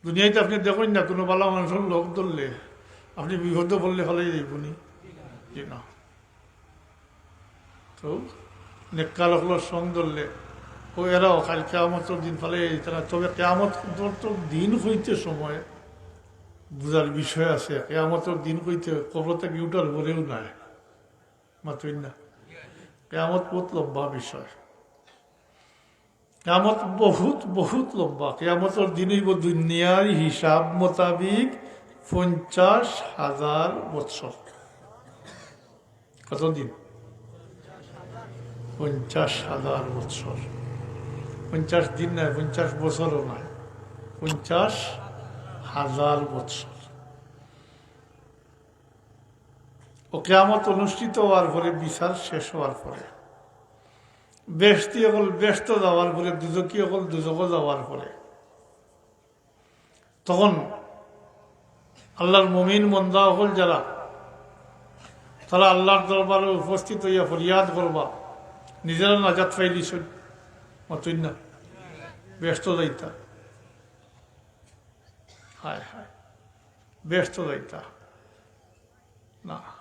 দুনিয়াইত আপনে দেখইন না, কোনো বালা মানুষর লগ ধরলে, আপনে বিপদো পড়লে ফালাইয়া দিবো নি? জি না। তো নেককার অকলর সং ধরলে, ও এরাও কাল কিয়ামতর দিন ফালাইয়া দিতা নায়। তবে কিয়ামতর দিন কইতে সময় বুঝার বিষয় আছে। কিয়ামতর দিন কইতে কবর থাকি উঠার পরেও নায়। মাতইন না? কিয়ামত বউত লম্বা বিষয়। কিয়ামত বউত, বউত লম্বা। কিয়ামতর দিন অইবো দুনিয়ার হিসাব মোতাবিক পঞ্চাশ হাজার বৎসর। কত দিন? পঞ্চাশ হাজার বৎসর। পঞ্চাশ দিন নায়, পঞ্চাশ বছরও নায়, পঞ্চাশ হাজার বৎসর। ও কিয়ামত অনুষ্ঠিত হওয়ার পরে, বিচার শেষ হওয়ার পরে, বেহেশতি অকল বেহেশতো যাওয়ার পরে, দুজখি অকল দুজখো যাওয়ার পরে, তখন আল্লাহর মুমিন বন্দা অকল যারা, তারা আল্লাহর দরবারো উপস্থিত অইয়া ফরিয়াদ করবা, নিজেরা নাজাত পাইলিছইন, মাতইন না, বেহেশতো যাইতা। হায় হায়, বেহেশতো যাইতা না,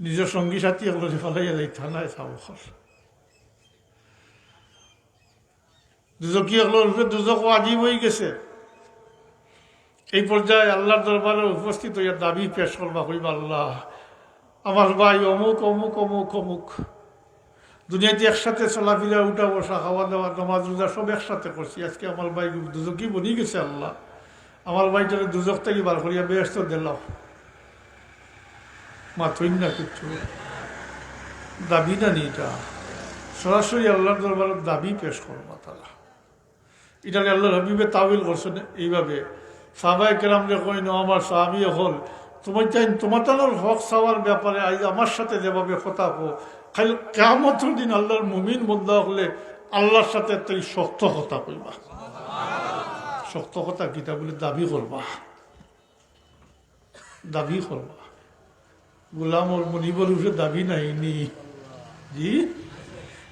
নিজর সঙ্গী সাথী অকলরে ফালাইয়া যাইতা নায়, সাব অকল। দুজখি অকলর উপরে দুজখ ওয়াজিব অইগেছে। এই পর্যায়ে আল্লাহর দরবারো উপস্থিত অইয়া দাবি পেশ করবা, কইবা, "আল্লাহ, আমার ভাই অমুক, অমুক, অমুক, অমুক, দুনিয়াতে একসাথে চলাফিরা, উঠা বসা, খাওয়া দাওয়া, নামাজ রোজা সব একসাথে করছি, আজকে আমার ভাই দুজখি বনি গেছে, আল্লাহ, আমার ভাইটারে দুজখ থাকি বার করিয়া বেহেশতো দিলাও।" মাতইন না কিচ্ছু। দাবি না নি ইটা? সরাসরি আল্লাহর দরবারো দাবি পেশ করবা তারা। ইটারে আল্লাহর হাবিবে তাবিল করছইন এইভাবে। সাহাবায়ে কেরামরে কইন, "ও আমার সাহাবী অকল, তুমার তাইন, তুমার তানর হক চাওয়ার ব্যাপারে আইজ আমার সাথে যেভাবে কথা কও, কাইল কিয়ামতর দিন আল্লাহর মুমিন বন্দা অকলে আল্লাহর সাথে তাই শক্ত কথা কইবা।" শক্ত কথা কিতা? বলে দাবি করবা। দাবি করবা। গোলাম অর মুনিবর উপরে দাবি নাই নি? জি?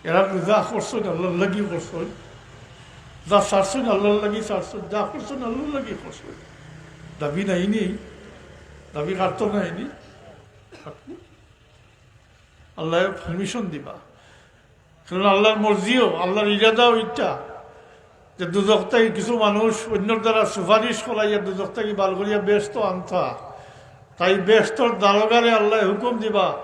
এরা তো যা করছইন আল্লাহর লাগি করছইন, যা ছাড়ছইন আল্লাহর লাগি ছাড়ছইন, যা করছইন আল্লাহর লাগি করছইন। দাবি নাই নি? দাবি কাটতো নাই নি? আল্লাহ পারমিশন দিবা। কারণ আল্লাহর মর্জিও, আল্লাহর ইরাদাও ইটা যে দুজখ থাকি কিছু মানুষ অন্যর দ্বারা সুপারিশ করাইয়া দুজখ থাকি বার করিয়া বেহেশতো আনতা। তাই বেহেশতর দারোগারে আল্লাহ হুকুম দিবা,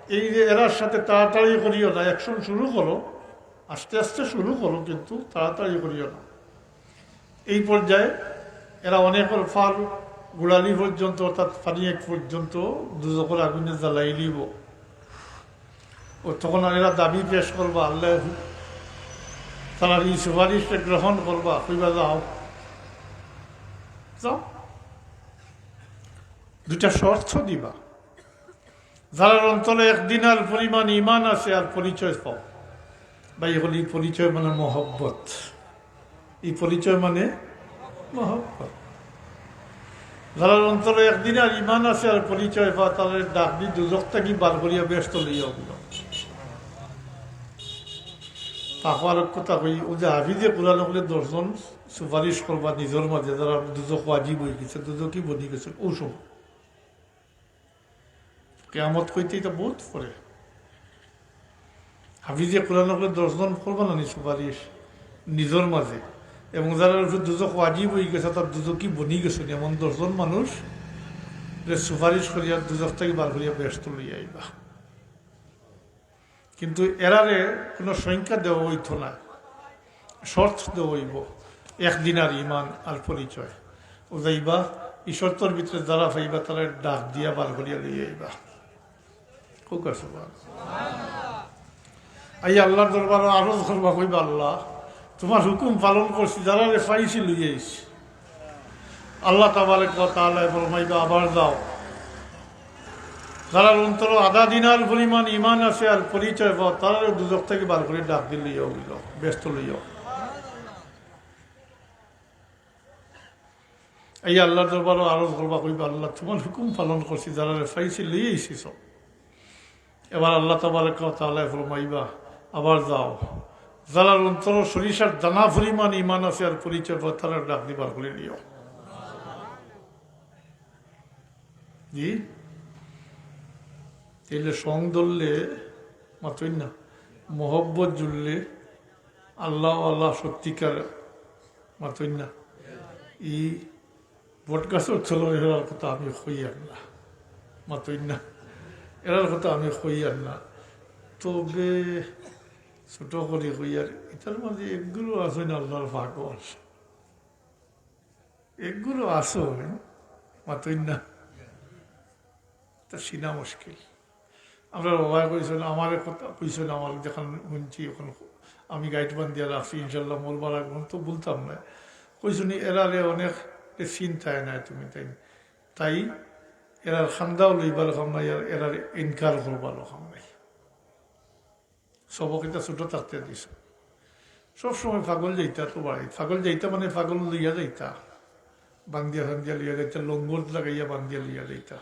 "এই যে এরার সাথে তাড়াতাড়ি করিও না, অ্যাকশন শুরু করো, আস্তে আস্তে শুরু করো, কিন্তু তাড়াতাড়ি করিও না।" এই পর্যায়ে এরা অনেকর ফার গুড়ালি পর্যন্ত, অর্থাৎ ফানি এক পর্যন্ত দুজখর আগুনে জ্বালাই লিব। ও তখন এরা দাবি পেশ করবা, আল্লাহ তারা এই সুপারিশকে গ্রহণ করবা, কইবা, "যাও, যাও।" দুইটা শর্ত দিবা, যারার অন্তরে এক দিনার পরিমাণ ঈমান আছে আর পরিচয় পাও। ভাই, অকল এই পরিচয় মানে মহব্বত। এই পরিচয় মানে মহব্বত। যারার অন্তরে এক দিনার ঈমান আছে আর পরিচয় পাও, তারারে ডাক দি দুজখ থাকি বার করিয়া বেহেশতো লইয়া অইল। তারপর আর কথা কই, ও যে হাফিজে কোরআন অকলে দশজন সুপারিশ করবা নিজর মাঝে, যারা দুজখ ওয়াজিব অইগেছে, দুজখি বনি গেছে, ও সব কিয়ামত কইতে ইটা বহুত পরে। হাফিজে কোরআন অকলে দশজন করবা না নি সুপারিশ নিজর মাঝে, এবং যারার উপরে দুজখ ওয়াজিব অইগেছে, তারা দুজখি বনি গেছে, এমন দশজন মানুষ যে সুপারিশ করিয়া দুজখ থাকি বার করিয়া বেহেশতো লইয়া আইবা। কিন্তু এরারে কোনো সংখ্যা দেওয়া অইতো না, শর্ত দেওয়া অইব, এক দিনার ঈমান আর পরিচয়। ও যাইবা, এই শর্তর ভিতরে যারা পাইবা, তারারে ডাক দিয়া বার করিয়া লইয়া আইবা। কউক্কা সুবহান। আইয়া আল্লাহর দরবারো আরজ করবা, কইবা, "আল্লাহ, তুমার হুকুম পালন করছি, যারারে পাইছি লইয়া আইছি।" আল্লাহ তাবারাকা ওয়া তাআলায় ফরমাইবা, "আবার যাও।" যারার অন্তরো আধা দিনার পরিমাণ ঈমান আছে আর পরিচয় পাও, তারারে দুজখ থাকি বার করি ডাক দি লইয়া অইল, বেহেশতো লইয়া। এই আল্লাহর দরবারো আরজ করবা, কইবা, "আল্লাহ, তুমার হুকুম পালন করছি, যারারে পাইছি লইয়া আইছি সব।" এবার আল্লাহ তাবারাকা ওয়া তাআলায় ফরমাইবা, "আবার যাও, যারার অন্তরো সরিষার দানা পরিমাণ ঈমান আছে আর পরিচয় পাও, তারারে ডাক দি বার করি নিও।" জি, তাইলে সং ধরলে, মাতইন না, মহব্বত জুড়লে, আল্লাহ, আল্লাহ সত্যিকার, মাতইন না, ই বটগাছর তলর এরার কথা আমি কইয়ার না, মাতইন না, এরার কথা আমি কইয়ার না। তবে ছোট করি কইয়ার, ইতার মাঝে একগুলো আছইন আল্লাহর পাগল। একগুলো আছইন, মাতইন না, তা চিনা মুশকিল। আমরার বাবায় কইছইন, আমারে কথা কইছইন, আমার যেখান হুনছি, অখন আমি গাইট বান্ধিয়া রাখছি, ইনশাআল্লাহ মরবার আগ পর্যন্ত ভুলতাম না। কইছইন, "এরারে অনেক চিন্তায় নাই তুমি, তাই, তাই এরার খান্দাও লইবার কাম নাই, আর এরার ইনকার করবার কাম নাই। সবক ইতা ছোট থাকতে দিছে। সবসময় পাগল যাইতা তো বাড়ি, পাগল যাইতা মানে পাগল লইয়া যাইতা, বান্দিয়া বান্দিয়া লইয়া যাইতা, লঙ্গর লাগাইয়া বান্দিয়া লইয়া যাইতা।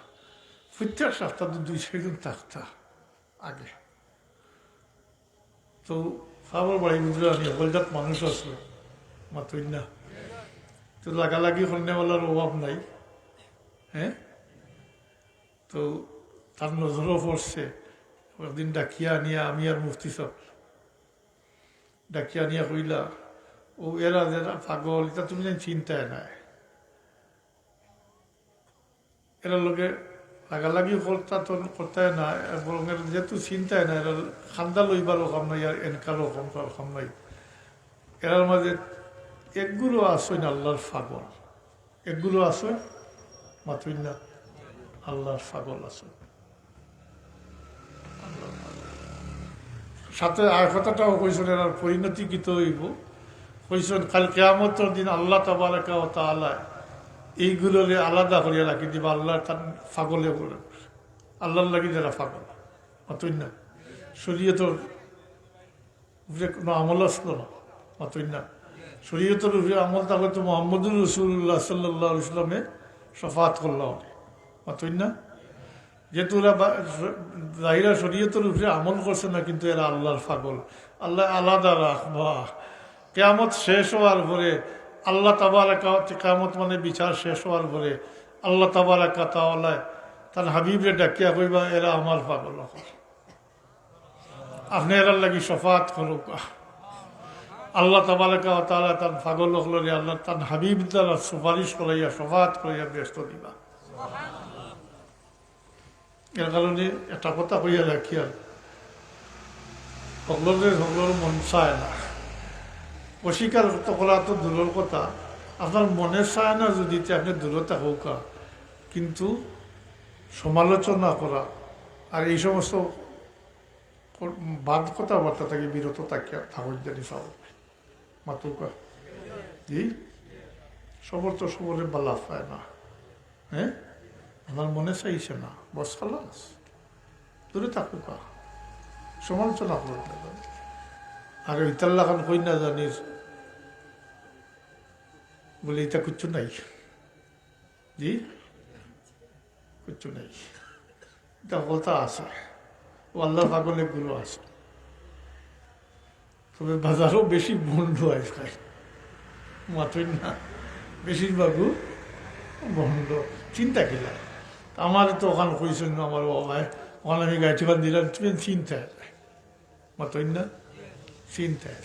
প্রত্যেক সপ্তাহ তো দুই চাইরজন থাকতা আগে। তো পাগল বাড়ি বুঝলে আমি হকলজাত মানুষ আছে, মাতইন না। তো লাগালাগি করনেওয়ালার অভাব নাই, হ্যাঁ। তো তার নজরও পড়ছে। একদিন ডাকিয়া আনিয়া আমি আর মুফতি সাহেব ডাকিয়া আনিয়া কইলা, "ও এরা যেরা পাগল, ইতা তুমি যেন চিন্তায় নাই।" এরার লগে লাগালাগি করতা তো করতায় না, বরং এরা যেহেতু চিন্তায় না, এরার খান্দা লইবার কাম নাই, আর এনকার কাম, কাম নাই। এরার মাঝে একগুলো আছইন আল্লাহর পাগল, একগুলো আছইন, মাতইন না, আল্লাহর পাগল আছইন। সাথে আর কথাটাও কইছইন, এরার পরিণতি কিতা অইবো? কইছইন, কাল কিয়ামতর দিন আল্লাহ তাবারাকা ওয়া তাআলা এইগুলোরে আলাদা করিয়া রাখি দিবা, আল্লাহ তান পাগলে বলে, আল্লাহর লাগি যেরা পাগল, মাতইন না, শরীয়তর উপরে কোনো আমল আসলো না, মাতইন না। শরীয়তর উপরে আমল থাকলে তো মোহাম্মদুর রাসূলুল্লাহ সাল্লাল্লাহু আলাইহি ওয়াসাল্লামে শাফাআত করলা অনে, মাতইন না। যেহেতু ওরা বা-, জাহিরা শরীয়তর উপরে আমল করছে না, কিন্তু এরা আল্লাহর পাগল, আল্লাহ আলাদা রাখবা। কিয়ামত শেষ হওয়ার পরে আল্লাহ তাবারাকা, কিয়ামত মানে বিচার শেষ হওয়ার পরে আল্লাহ তাবারাকা তাআলা তান হাবিবরে ডাকিয়া কইবা, "এরা আমার পাগল অকল।" আপনে এরার লাগি শাফাআত করউক্কা। আল্লাহ তাবারাকা ওয়া তাআলা তান পাগল অকলরে আল্লাহ তান হাবিব দ্বারা সুপারিশ করাইয়া, শাফাআত করাইয়া বেহেস্ত দিবা। এর কারণে একটা কথা কইয়া রাখিয়ার, হকলরে হকলর মন চায় না। অস্বীকার তো করা তো দূরর কথা, আপনার মনে চায় না যদি, তে আপনে দূরে থাকউক্কা, কিন্তু সমালোচনা করা আর এই সমস্ত বাদ কথাবার্তা থাকি বিরত থাকিয়া থাকইন জানি চাও। মাতউক্কা। জি? সবর তো সবরে বালা পায় না। হ্যাঁ? আমার মনে চাইছে না। বস খালাস। দূরে থাকউক্কা। সমালোচনা করইন না। আর ইতার লাখান কই না জানির। বলে, "ইতা কিচ্ছু নাই।" জি? কিচ্ছু নাই। ইতা কথা আছে। ও আল্লাহর পাগল এগুলো আছে। তবে বাজারও বেশি ভণ্ড আজকাল। মাতইন না। বেশিরভাগও ভণ্ড। চিন্তা কিলা? আমারে তো অখান কইছইন আমার বাবায়, অখান আমি গাইঠিখান দিলাম, তুমি চিন্তায়। মাতইন না? চিন্তায়।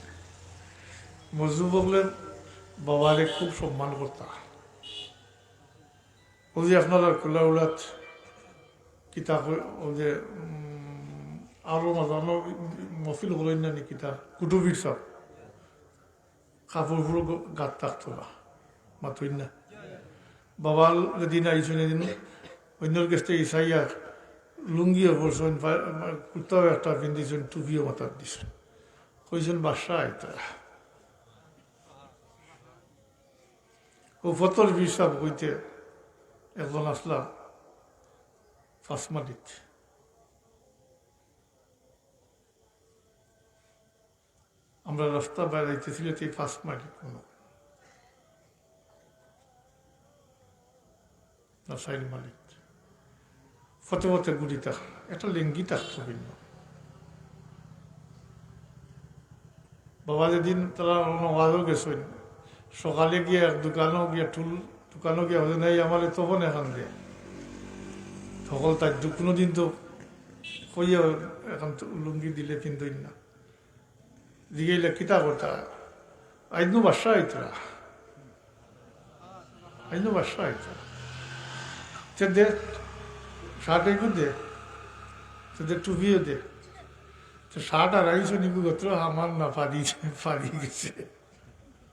মজনু বগলে বাবারে খুব সম্মান করতা। অউ যে আপনারা কুলাউড়াত কিতা কই, অউ যে, উম, আরো মাঝে আমরা মহফিল করইন না নি কিতা, কুটুবির সাহেব। কাপড় ফুড়ো গ-, গাত থাকতো না। মাতইন না। বাবা যেদিন আইছইন, এদিন অইন্যর গেছ থাকি ইসাইয়া লুঙ্গিও পরছইন, পা-, কুর্তাও একটা পিন্দিছইন, টুপিও মাথাত দিছইন। কইছইন, "বাদশা আইতরা।" অউ ফতর পীর সাহেব কইতে একজন আছলা পাঁচ মাইলিত। আমরা রাস্তা বেড়াইতেছিল, এই পাঁচ মাইলিত মনে হয়। না, চাইর মাইলিত। ফতে ফতে ঘুরিতা, একটা লেঙ্গি থাকতো ভিন্ন। বাবা যেদিন তারা অনো ওয়াজও গেছইন, সকালে গিয়া এক দোকানো গিয়া টুল, দোকানো গিয়া বলে, "নাই, আমারে তখন এখান দে।" তখন তার দু-, কোনোদিন তো কইয়া এখন তো লুঙ্গি দিলে পিন্দইন না। জিগাইলা, "কিতা কথা? আইজ নু বাদশা আইতরা। আইজ নু বাদশা আইতরা। তে দে, শার্ট এগু দে, তে দে, টুপিও দে।" তো শার্ট আর আইসো নিগু গোত্র আমার না, ফাড়ি, ফাড়ি গেছে।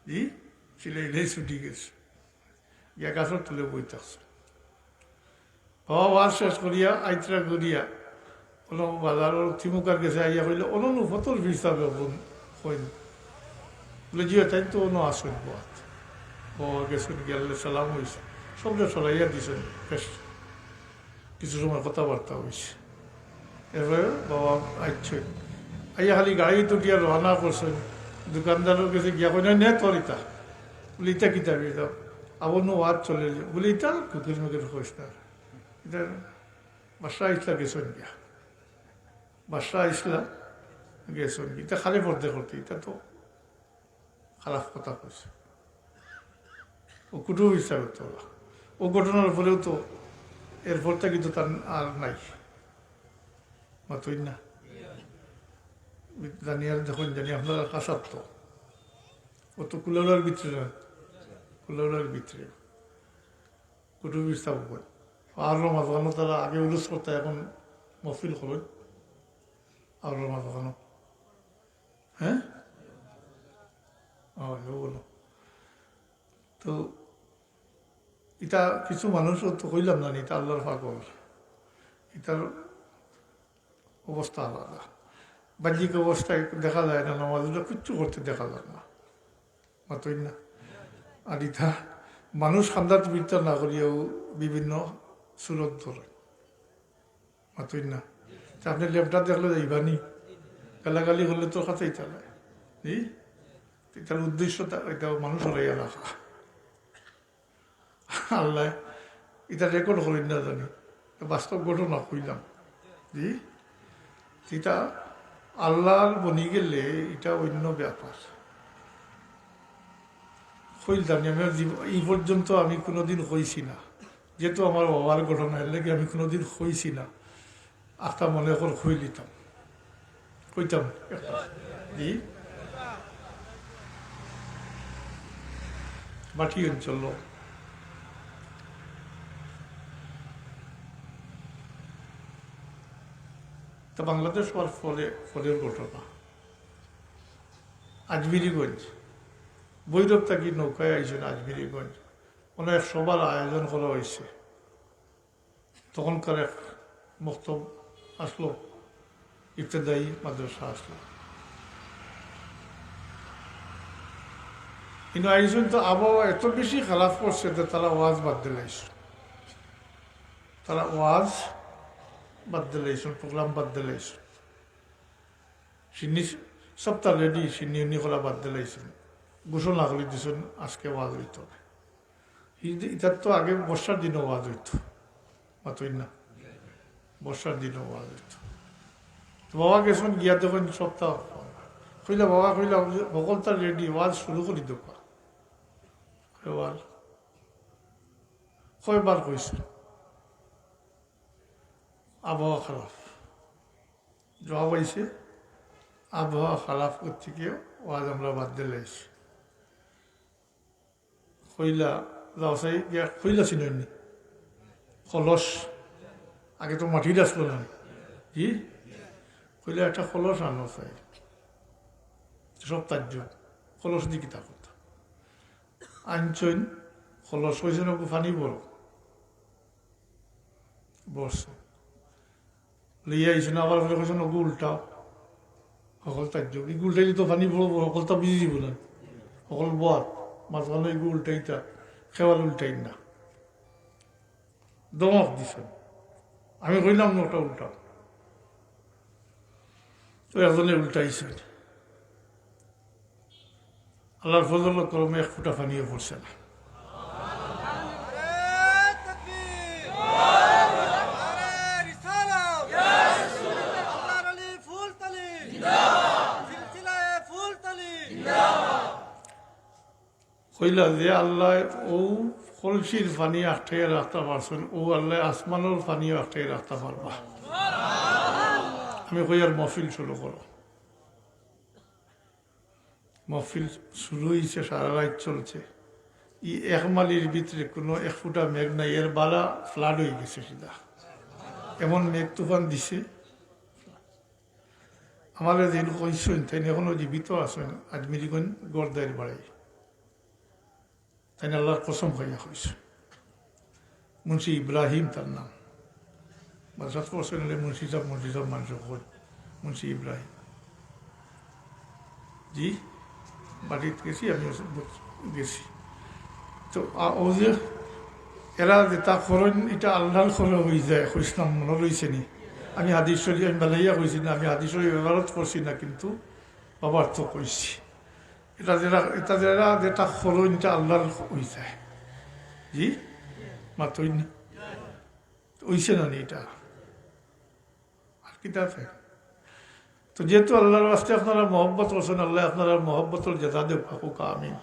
জি, সিলাইলে ছুটি গেছে। গিয়া গাছর তলে বই থাকছে। বাবা ওয়াজ শেষ করিয়া আইতরা ঘুরিয়া অনো বাজারর থিমুকার গেছে আইয়া কইলে, "অনো নু ফতর পীর সাহেব?" বইন কইন। বলে, "জি, তাইন তো অনো আছইন বওয়াত।" ও গেছইন, গেলে সালাম অইছে। সবরে সরাইয়া দিছইন। বেশ। কিছু সময় কথাবার্তা হইছে। এরপরে বাবা আইছে, আইয়া খালি গাড়িত উঠিয়া রওনা করছে। দোকানদারর গেছে গিয়া কইন, "নে তোর ইটা।" বলে, "ইটা কিতা বে ইটা?" আবার নু ওয়াজ চলে যে। বলে, "ইটা কুকির মুকির কইস না। ইটা বাদশা আইছলা গেছইন গিয়া। বাদশা আইছলা গেছইন গিয়া।" ইটা খালি পর্দে করতে, ইটা তো খারাপ কথা কইছে। ও কুটুম ইচ্ছা করতে পারলা। ও ঘটনার পরেও তো, এরপর থাকি তো তার আর নাই। মাতইন না। জানি আর দেখইন, জানি আপনারা কাছাত তো। ও তো কুলাউড়ার ভিতরে না। কুলাউড়ার ভিতরে। কুটুম ইচ্ছা করইন। আর রমাদানো তারা আগে উরুস করতা, এখন মহফিল করইন। আর রমাদানো। হ্যাঁ? ও, ও বলো। তো ইটা কিছু মানুষ তো কইলাম না নি, ইটা আল্লাহর পাগল। ইটার অবস্থা আলাদা। বাহ্যিক অবস্থায় দেখা যায় না, নামাজ রোজা কিচ্ছু করতে দেখা যায় না। মাতইন না। আর ইটা মানুষ কান্দাত বিরতা না করিয়াও বিভিন্ন সুরত ধরে। মাতইন না। তে আপনে লেপটা দেখলে যাইবা নি? গালাগালি করলে তোর কাছেই চালায়। জি? ইটার উদ্দেশ্য তা, ইটা মানুষ হরাইয়া রাখা। আল্লাহ, ইটা রেকর্ড করইন না জানি। বাস্তব ঘটনা কইলাম। জি? ইটা আল্লাহর বনি গেলে ইটা অন্য ব্যাপার। কইল জানি আমি আর জীব-, এই পর্যন্ত আমি কোনোদিন কইছি না। যেহেতু আমার বাবার ঘটনা, এর লাগি আমি কোনোদিন কইছি না। আখতা মনে কর কইলিতাম। কইতাম একটা। জি? মাটি অঞ্চল। তো বাংলাদেশ হওয়ার ফলে, ফলের ঘটনা। আজমিরিগঞ্জ, ভৈরব থাকি নৌকায় আইছইন আজমিরিগঞ্জ। অনো এক সভার আয়োজন করা হইছে। তখনকার এক মক্তব আসলো, ইবতেদায়ী মাদ্রাসা আসলো। কিন্তু আইছইন তো আবহাওয়া এত বেশি খারাপ করছে যে তারা ওয়াজ বাদ দিলাইছইন। তারা ওয়াজ বাদ দিলাইছইন, প্রোগ্রাম বাদ দিলাইছইন। সিন্নি সপ্তাহ রেডি, সিন্নি উন্নি করা বাদ দিলাইছইন। ঘোষণা করি দিছইন, আজকে ওয়াজ হইতো না। ইতার তো আগে বর্ষার দিনও ওয়াজ হইতো, মাতইন না, বর্ষার দিনও ওয়াজ হইতো। তো বাবা গেছইন গিয়া দেখইন সপ্তাহ। কইলা, "বাবা," কইলা, "হকলতা রেডি, ওয়াজ শুরু করি দেবা।" কয়, "ওয়াজ?" কয়বার কইছে, "আবহাওয়া খারাপ।" জবাব আইছে, "আবহাওয়া খারাপ করতে গিয়ে ওয়াজ আমরা বাদ দিলাইছি।" কইলা, যাও চাই গিয়া কইলা চিনইন নি? কলস। আগে তো মাটির আসলো না। জি? কইলা, "একটা কলস আনো চাই।" সব তাজ্জুব। কলস দি কিতা করতা? আনছইন, কলস কইছইন, "ওগু পানি ভরো।" ভরছে। লইয়া আইছইন, আবার ফিরি কইছইন, "ওগু উল্টাও।" হকল তাজ্জুব। ইগু উল্টাইলে তো পানি পড়বো, হকলতা ভিজি যিবো না। হকল বওয়াত, মাঝখানো ইগু উল্টাইতা, কেউ আর উল্টাইন না। ধমক দিছইন। আমি কইলাম না ওটা উল্টাও। তো একজনে উল্টাইছইন। আল্লাহর ফজল ও করমে এক ফুটা পানিও পড়ছে না। কইলা যে আল্লাহ ও কলসির পানি আটকাইয়া রাখতা পারছইন, ও আল্লাহ আসমানর পানিও আটকাইয়া রাখতা পারবা। আমি কই আর মহফিল শুরু করো। মহফিল শুরু হইছে, সারা রাইত চলছে। ই এক মাইলর ভিতরে কোনো এক ফুটা মেঘ নাই, এর বালা ফ্লাড হয়ে গেছে সিধা। এমন মেঘ তুফান দিছে। আমারে যেইন কইছইন, তাইন এখনো জীবিত আছইন, আজমিরিগঞ্জ গর্দাইর বাড়ি। তাইন আল্লাহর কসম খাইয়া কইছইন। মুন্সি ইব্রাহিম তার নাম। মাদ্রাসাত পড়ছইন, মুন্সি সাব, মুন্সি সাব মানুষ কয়, মুন্সি ইব্রাহিম। জি, বাড়িত গেছি, আমি গেছি। তো, আ, ও যে এরা যেটা করইন, ইটা আল্লাহর করে অইযায়, কইছলাম, মনো রইছে নি? আমি হাদিস শরীফ, আমি বানাইয়া কইছি না, আমি হাদিস শরীফ এবারত করছি না, কিন্তু বাবার তো কইছি। এটা যেটা, এটা যেটা, যেটা করইন, ইটা আল্লাহর অইযায়। জি? মাতইন না? অইছে না নি ইটা? আর কিতা আছে? তো যেহেতু আল্লাহর ওয়াস্তে আপনারা মহব্বত করছেন, আল্লায় আপনারার মহব্বতর জাযা দেউক্কা, কউক্কা আমিন।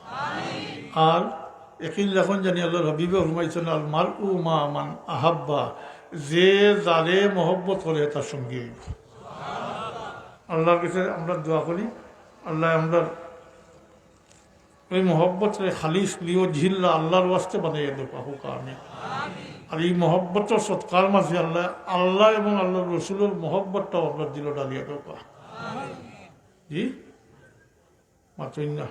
আর একিন রাখইন জানি আল্লাহর হাবিবে ফরমাইছইন, "আল মারউ মাআ মান আহাব্বা", যে যারে মহব্বত করে তার সঙ্গী অইবো। আল্লাহর কাছে আমরা দোয়া করি, আল্লায় আমরার ওই মহব্বতরে খালিস লিওয়াজহিল্লাহ, আল্লাহর ওয়াস্তে বানাইয়া দেউক্কা, কউক্কা আমিন। আর এই মহব্বতর সদকার মাঝে আল্লায়, আল্লাহ এবং আল্লাহর রসুলর মহব্বতটাও আমরার দিলো ডালিয়া দেউক্কা। জি? মাতইন না।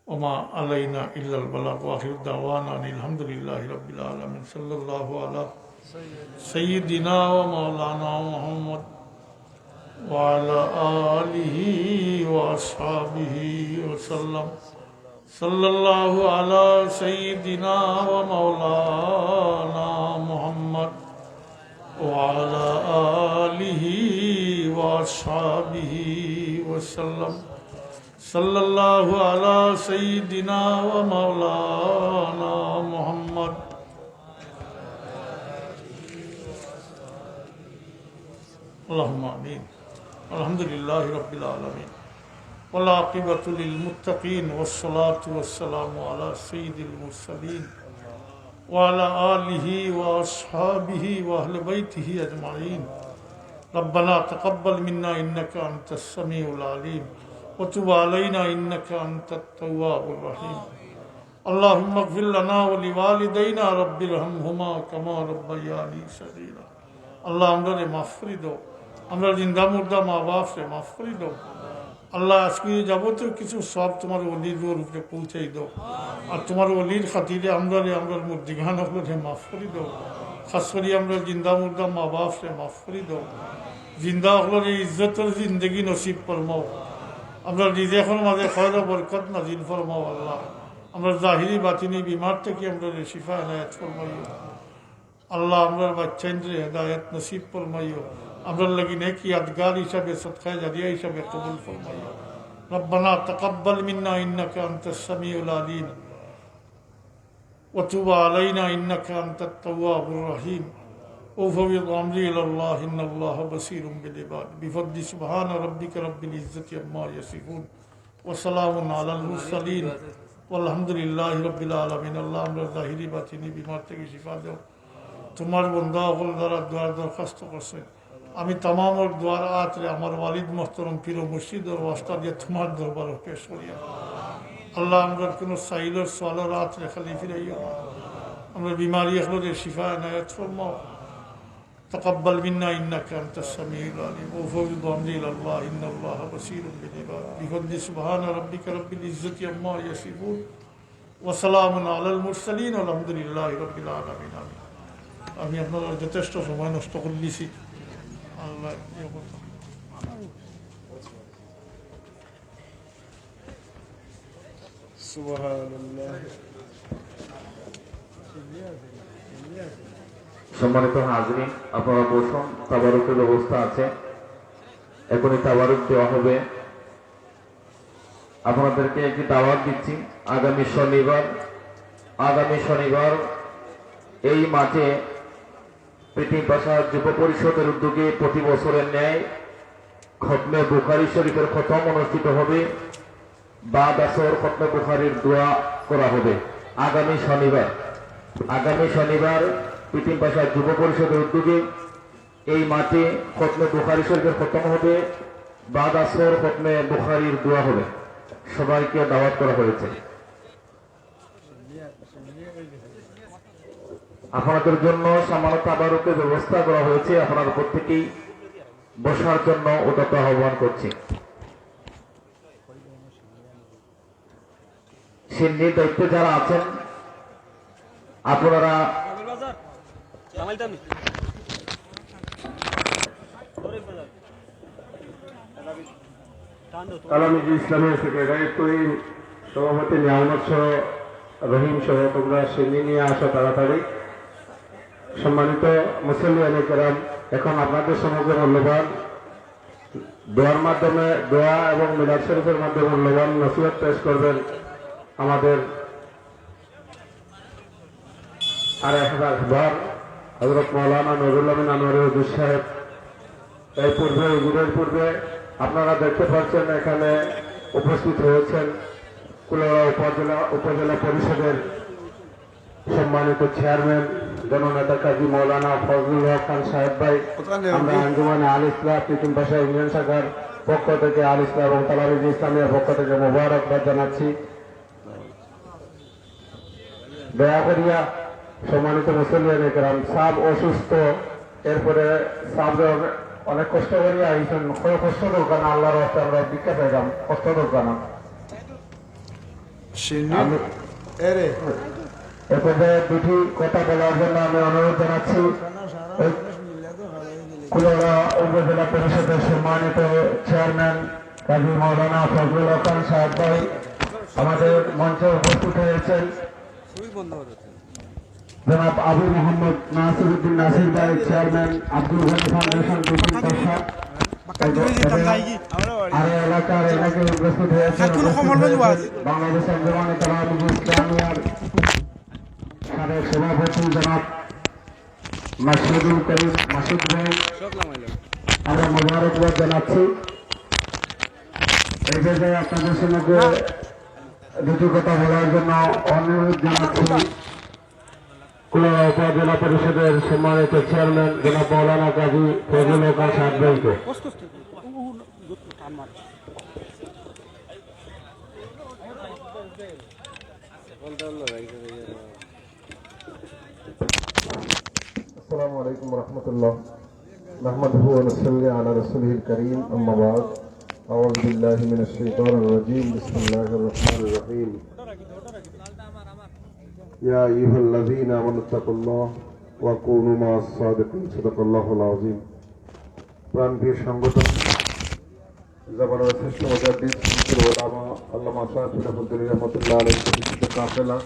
ওমা আলাইনা ইল্লাল বালাগ। ওয়া আখিরু দাওয়ানা আনিল হামদুলিল্লাহি রাব্বিল আলামিন। সাল্লাল্লাহু আলা সাইয়্যিদিনা ওয়া মাওলানা মুহাম্মদ ওয়া আলা আলিহি ওয়া আসহাবিহি ওয়া সাল্লাম। সাল্লাল্লাহু আলা সাইয়্যিদিনা ওয়া মাওলানা মুহাম্মদ ওয়া আলা আলিহি ওয়া আসহাবিহি ওয়া সাল্লাম। সাল্লাল্লাহু আলা সাইয়্যিদিনা ওয়া মাওলানা মুহাম্মদ। আল্লাহুম্মা আমিন। আলহামদুলিল্লাহি রাব্বিল আলামিন। ওয়াল আকিবাতু লিল মুত্তাকিন, ওয়াস সালাতু ওয়াস সালামু আলা সাইয়্যিদিল মুরসালিন, ওয়া আলা আলিহি ওয়া আসহাবিহি ওয়া আহলি বাইতিহি আজমাইন। ربنا تقبل منا إنك أنت السميع العليم وتب علينا إنك أنت التواب الرحيم. اللهم اغفر لنا ولوالدينا رب ارحمهما كما ربياني صغيرا. আল্লাহ, আমরারে মাফ করি দাও, আমরার জিন্দা মুর্দা মা বাপরে মাফ করি দাও। আল্লাহ, আজকে এই যাবতীয় কিছু সব তোমার ওলির রুহর উপরে পৌঁছাই দাও। আর তোমার ওলির খাতিরে আমরারে, আমরার মুর্দিগান অকলরে মাফ করি দাও। খাস করি আমরার জিন্দা মুর্দা মা বাপরে মাফ করি দাও। জিন্দা অকলরে ইজ্জতর জিন্দেগি নসিব ফরমাও। আমরার রিজেকর মাঝে খয়র ও বরকত নাজিল ফরমাও আল্লাহ। আমরার জাহিরি বাতিনি বিমার থাকি আমরারে শিফা এনায়েত ফরমাইও। আল্লাহ, আমরার বাচ্চাইন্তরে হেদায়েত নসিব ফরমাইও। আমরার লাগি নেক ইয়াদগার হিসাবে, সদকায়ে জারিয়া হিসাবে কবুল ফরমাইও। ربنا تقبل منا إنك أنت السميع العليم وتب علينا إنك أنت التواب الرحيم. أفوض أمري إلى الله إن الله بصير بالعباد. بفضل سبحان ربك رب العزة عما يصفون وسلام على المرسلين والحمد لله رب العالمين. আল্লাহ, আমরার জাহিরি বাতিনি বিমার থাকি শিফা দাও। তোমার বন্দা অকল যারা দোয়ার দরখাস্ত করছে, আমি তামামর দোয়ার আতরে আমার ওয়ালিদ মোহতরম পীর ও মুর্শিদর ওয়াস্তা দিয়া তোমার দরবারো পেশ করিয়ার। আল্লাহ, আমরার কুনু সাইলর সওয়ালর আতরে খালি ফিরাইও না। আমরার বিমারি অকলরে শিফা এনায়েত ফরমাও। تقبل منا إنك أنت السميع العليم وأفوض أمري إلى الله إن الله بصير بالعباد. بفضل سبحان ربك رب العزة عما يصفون وسلام على المرسلين والحمد لله رب العالمين. আমিন। আমি আপনারার যথেষ্ট সময় নষ্ট করিলিছি। আল্লাহ ইয়ে করুক। সুবহানাল্লাহ। সম্মানিত হাজিরিন, আপনারা বসুন, তাবারুকের ব্যবস্থা আছে, এখনই তাবারুক দেওয়া হবে। আপনাদেরকে একটি দাওয়াত দিচ্ছি, আগামী শনিবার, আগামী শনিবার এই মাঠে পৃথিবী ভাষা যুব পরিষদের উদ্যোগে প্রতি বছরের ন্যায় খতমে বুখারী শরীফের খতম অনুষ্ঠিত হবে। বাদ আসর খতমে বুখারীর দোয়া করা হবে। আগামী শনিবার, আগামী শনিবার পৃথিবী ভাষা যুব পরিষদের উদ্যোগে এই মাঠে খতমে বুখারী শরীফের খতম হবে। বাদ আসর খতমে বুখারীর দোয়া হবে। সবাইকে দাওয়াত করা হয়েছে। আপনাদের জন্য সামান্য তাবারুকের ব্যবস্থা করা হয়েছে। আপনারা প্রত্যেকেই বসার জন্য উদাত্ত আহ্বান করছি। সিন্নির দায়িত্বে যারা আছেন, আপনারা কালামিজি ইসলামী সেক্রেটারি, সভাপতি নিয়ামত সহ রহিম সহ তোমরা সিন্নি নিয়ে আসো তাড়াতাড়ি। সম্মানিত মুসল্লিয়ানে কেরাম, এখন আপনাদের সম্মুখে মূল্যবান দোয়ার মাধ্যমে, দোয়া এবং মিলাদ শরীফের মাধ্যমে মূল্যবান নসিহত পেশ করবেন আমাদের আর একবার হযরত মাওলানা নুরুল আমিন আনোয়ারী হুজুর সাহেব। এই পূর্বে, হুজুরের পূর্বে আপনারা দেখতে পাচ্ছেন এখানে উপস্থিত হয়েছেন কুলাউড়া উপজেলা, উপজেলা পরিষদের সম্মানিত চেয়ারম্যান জননেতা কাজী মাওলানা ফজলুল হক খান সাহেব ভাই। আমরা আঞ্জুমানে আল ইসলাহ পিপন পাশা ইউনিয়ন শাখার পক্ষ থেকে, আল ইসলাহ এবং তালাবিজ ইসলামিয়ার পক্ষ থেকে মোবারকবাদ জানাচ্ছি। দয়া করিয়া সম্মানিত মুসল্লিয়ানে কেরাম, সাব অসুস্থ, এরপরে সাব অনেক কষ্ট করিয়া আইছেন, কোনো কষ্ট দরকার না, আল্লাহর রাস্তায় আমরা ভিক্ষা চাইলাম, কষ্ট দরকার না। আমি এরে এ পর্যায়ে দুটি কথা বলার জন্য আমি অনুরোধ জানাচ্ছি এই কুলাউড়া উপজেলা পরিষদের সম্মানিত চেয়ারম্যান কাজী মাওলানা ফজলুল হক খান সাহেব ভাই আমাদের মঞ্চে উপস্থিত হয়েছেন। জনাব আবু মোহাম্মদ নাসিরউদ্দিন নাসির ভাই, চেয়ারম্যান আব্দুল গনি ফাউন্ডেশন পিপন পাশা, আরো এলাকার এলাকায় উপস্থিত হয়েছেন, উপস্থিত হয়েছেন বাংলাদেশ আঞ্জুমানে তালাবিজ ইসলামিয়ার সাবেক সভাপতি জনাব মাসুদুল করিম মাসুদ ভাই, আমরা মোবারকবাদ জানাচ্ছি। এই পর্যায়ে আপনাদের সঙ্গে দুটি কথা বলার জন্য অনুরোধ জানাচ্ছি কুলাউড়া উপজেলা পরিষদের সম্মানিত চেয়ারম্যান জনাব মাওলানা কাজী ফজলুল হক খান সাহেব ভাইকে। السلام عليكم ورحمة الله. نحمده ونصلي على رسوله الكريم، أما بعد. أعوذ بالله من الشيطان الرجيم. بسم الله الرحمن الرحيم. يا أيها الذين آمنوا اتقوا الله وكونوا مع الصادقين. صدق الله العظيم. প্রাণপ্রিয় সংগঠন, জামানার শ্রেষ্ঠ মুজাদ্দিদ, শামসুল উলামা আল্লামা সাহেব ফুলতলি রহমতুল্লাহ আলাইহির প্রতিষ্ঠিত কাফেলা,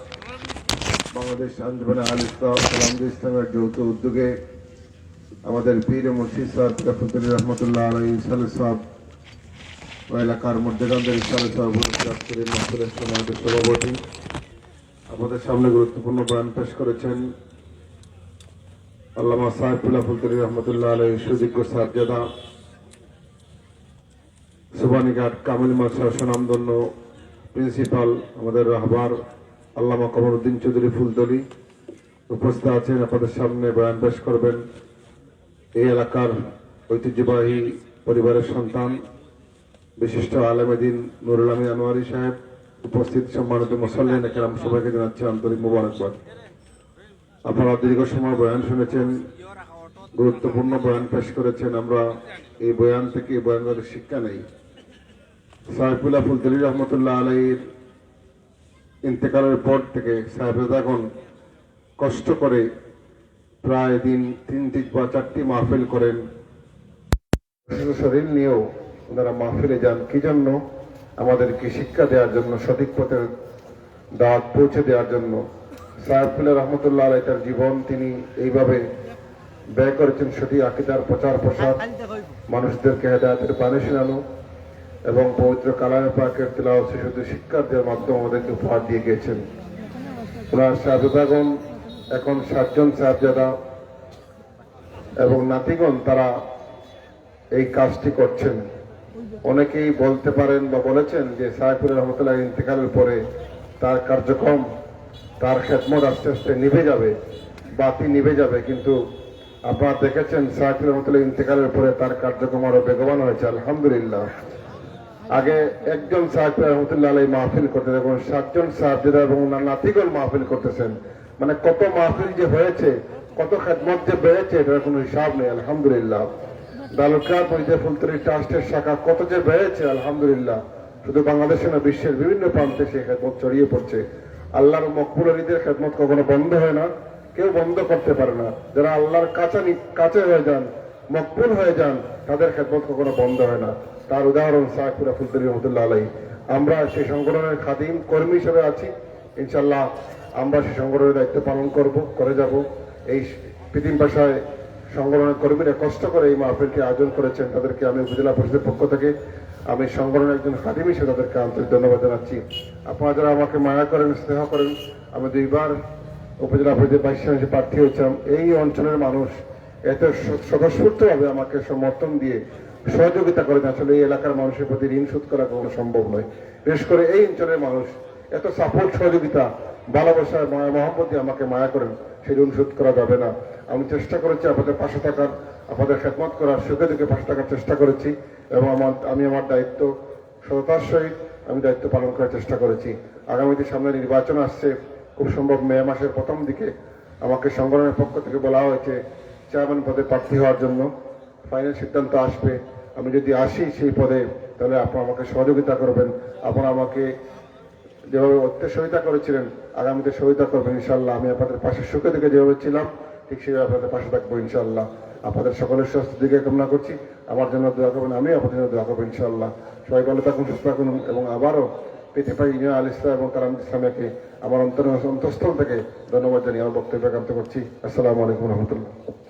বাংলাদেশ আঞ্জুমানে আল ইসলাহ, কালামুল ইসলামের যৌথ উদ্যোগে আমাদের পীর ও মুর্শিদ সাহেব ফুলতলি রহমতুল্লাহ আলাইহি সালে সাহেব ও এলাকার মুর্দেগানদের সালে সাহেব উপস্থিত আজকের এই মাহফিলের সম্মানিত সভাপতি, আপনাদের সামনে গুরুত্বপূর্ণ বয়ান পেশ করেছেন আল্লামা সাহেব ফুলতলি রহমতুল্লাহ আলাইহির সুযোগ্য সাহেবজাদা, সুবহানীঘাট কামিল মাদ্রাসার স্বনামধন্য প্রিন্সিপাল, আমাদের রাহবার আল্লামা কমরুদ্দিন চৌধুরী ফুলতলি উপস্থিত আছেন। আপনাদের সামনে বয়ান পেশ করবেন এই এলাকার ঐতিহ্যবাহী পরিবারের সন্তান, বিশিষ্ট আলেমে দ্বীন নুরুল আমিন আনোয়ারী সাহেব, উপস্থিত সম্মানিত মুসল্লিয়ানে কেরাম, সবাইকে জানাচ্ছি আন্তরিক মোবারকবাদ। আপনারা দীর্ঘ সময় বয়ান শুনেছেন, গুরুত্বপূর্ণ বয়ান পেশ করেছেন। আমরা এই বয়ান থেকে, এই বয়ান থেকে শিক্ষা নেই। সাইফুল্লাহ ফুলতলি রহমতুল্লাহ আলাইহির ইন্তেকালের পর থেকে সাহেবজাদাগণ কষ্ট করে প্রায় দিন তিনটি বা চারটি মাহফিল করেন। অসুস্থ শরীর নিয়েও ওনারা মাহফিলে যান। কি জন্য? আমাদেরকে শিক্ষা দেওয়ার জন্য, সঠিক পথের দাওয়াত পৌঁছে দেওয়ার জন্য। সাহেব ফুলতলি রহমতুল্লাহ আলাইহি তার জীবন তিনি এইভাবে ব্যয় করেছেন, সঠিক আকিদার প্রচার প্রসার, মানুষদেরকে হেদায়েতের বাণী শোনানো এবং পবিত্র কালামে পাকের তিলাওয়াত শুধু শিক্ষা দেওয়ার মাধ্যমে আমাদেরকে উপহার দিয়ে গেছেন। ওনার সাহেবজাদাগণ এখন সাতজন সাহেবজাদা এবং নাতিগণ, তারা এই কাজটি করছেন। অনেকেই বলতে পারেন বা বলেছেন যে সাইফুল রহমতুল্লাহ ইন্তেকালের পরে তার কার্যক্রম, তার খেদমত আস্তে আস্তে নিভে যাবে, বাতি নিভে যাবে, কিন্তু আপনারা দেখেছেন সাইফুল রহমতুল্লাহ ইন্তেকালের পরে তার কার্যক্রম আরো বেগবান হয়েছে, আলহামদুলিল্লাহ। আগে একজন সাহেব রহমতুল্লাহ আলাইহি মাহফিল করতেন, এখন সাতজন সাহেব যেটা এবং না-, নাতিগণ মাহফিল করতেছেন। মানে কত মাহফিল যে হয়েছে, কত খেদমত যে বেড়েছে, এটার কোনো হিসাব নেই, আলহামদুলিল্লাহ। দালুকা মসজিদে ফুলতলি ট্রাস্টের শাখা কত যে বেড়েছে, আলহামদুলিল্লাহ। শুধু বাংলাদেশে না, বিশ্বের বিভিন্ন প্রান্তে সেই খেদমত ছড়িয়ে পড়ছে। আল্লাহর মকবুল অলিদের খেদমত কখনো বন্ধ হয় না, কেউ বন্ধ করতে পারে না। যারা আল্লাহর কাছানি-, কাছে হয়ে যান, মকবুল হয়ে যান, তাদের খেদমত কখনো বন্ধ হয় না। তার উদাহরণ সাইফুল্লাহ ফুলতলি রহমতুল্লাহ আলাইহি। আমরা সেই সংগঠনের খাদিম কর্মী হিসেবে আছি, ইনশাল্লাহ আমরা সেই সংগঠনের দায়িত্ব পালন করব, করে যাব। এই প্রীতিম পাশায় সংগঠনের কর্মীরা কষ্ট করে এই মাহফিলটি আয়োজন করেছেন, তাদেরকে আমি উপজেলা পরিষদের পক্ষ থেকে, আমি সংগঠনের একজন খাদিম হিসেবে তাদেরকে আন্তরিক ধন্যবাদ জানাচ্ছি। আপনারা যারা আমাকে মায়া করেন, স্নেহ করেন, আমি দুইবার উপজেলা পরিষদের ভাইস চেয়ারম্যান হিসেবে প্রার্থী হয়েছিলাম। এই অঞ্চলের মানুষ এত স- স্বতঃস্ফূর্তভাবে আমাকে সমর্থন দিয়ে সহযোগিতা করেন, আসলে এই এলাকার মানুষের প্রতি ঋণ শোধ করা কখনো সম্ভব নয়। বিশেষ করে এই অঞ্চলের মানুষ এত সাপোর্ট, সহযোগিতা, ভালোবাসা, মায়া মহব্বত দিয়ে আমাকে মায়া করেন, সেই ঋণ শোধ করা যাবে না। আমি চেষ্টা করেছি আপনাদের পাশে থাকার, আপনাদের খেদমত করার, সুখে দুঃখে পাশে থাকার চেষ্টা করেছি এবং আমার, আমি আমার দায়িত্ব সততার সহিত আমি দায়িত্ব পালন করার চেষ্টা করেছি। আগামীতে সামনে নির্বাচন আসছে, খুব সম্ভব মে মাসের প্রথম দিকে আমাকে সংগঠনের পক্ষ থেকে বলা হয়েছে চেয়ারম্যান পদে প্রার্থী হওয়ার জন্য। ফাইনাল সিদ্ধান্ত আসবে, আমি যদি আসি সেই পদে, তাহলে আপনারা আমাকে সহযোগিতা করবেন। আপনারা আমাকে যেভাবে অর্থের সহযোগিতা করেছিলেন, আগামীতে সহযোগিতা করবেন ইনশাল্লাহ। আমি আপনাদের পাশে সুখে দুঃখে যেভাবে ছিলাম, ঠিক সেভাবে আপনাদের পাশে থাকবো ইনশাল্লাহ। আপনাদের সকলের স্বাস্থ্য দিকে কামনা করছি, আমার জন্য দোয়া করবেন, আমি আপনাদের জন্য দোয়া করবো ইনশাল্লাহ। সবাই ভালো থাকুন, সুস্থ থাকুন এবং আবারও প্রীতিম পাশা ইউনিয়ন আল ইসলাহ এবং তালামুদ্দিন ইসলামিয়াকে আমার অন্তর, অন্তঃস্থল থেকে ধন্যবাদ জানিয়ে আমার বক্তব্য এখানে করছি। আসসালামু আলাইকুম রহমতুল্লাহ।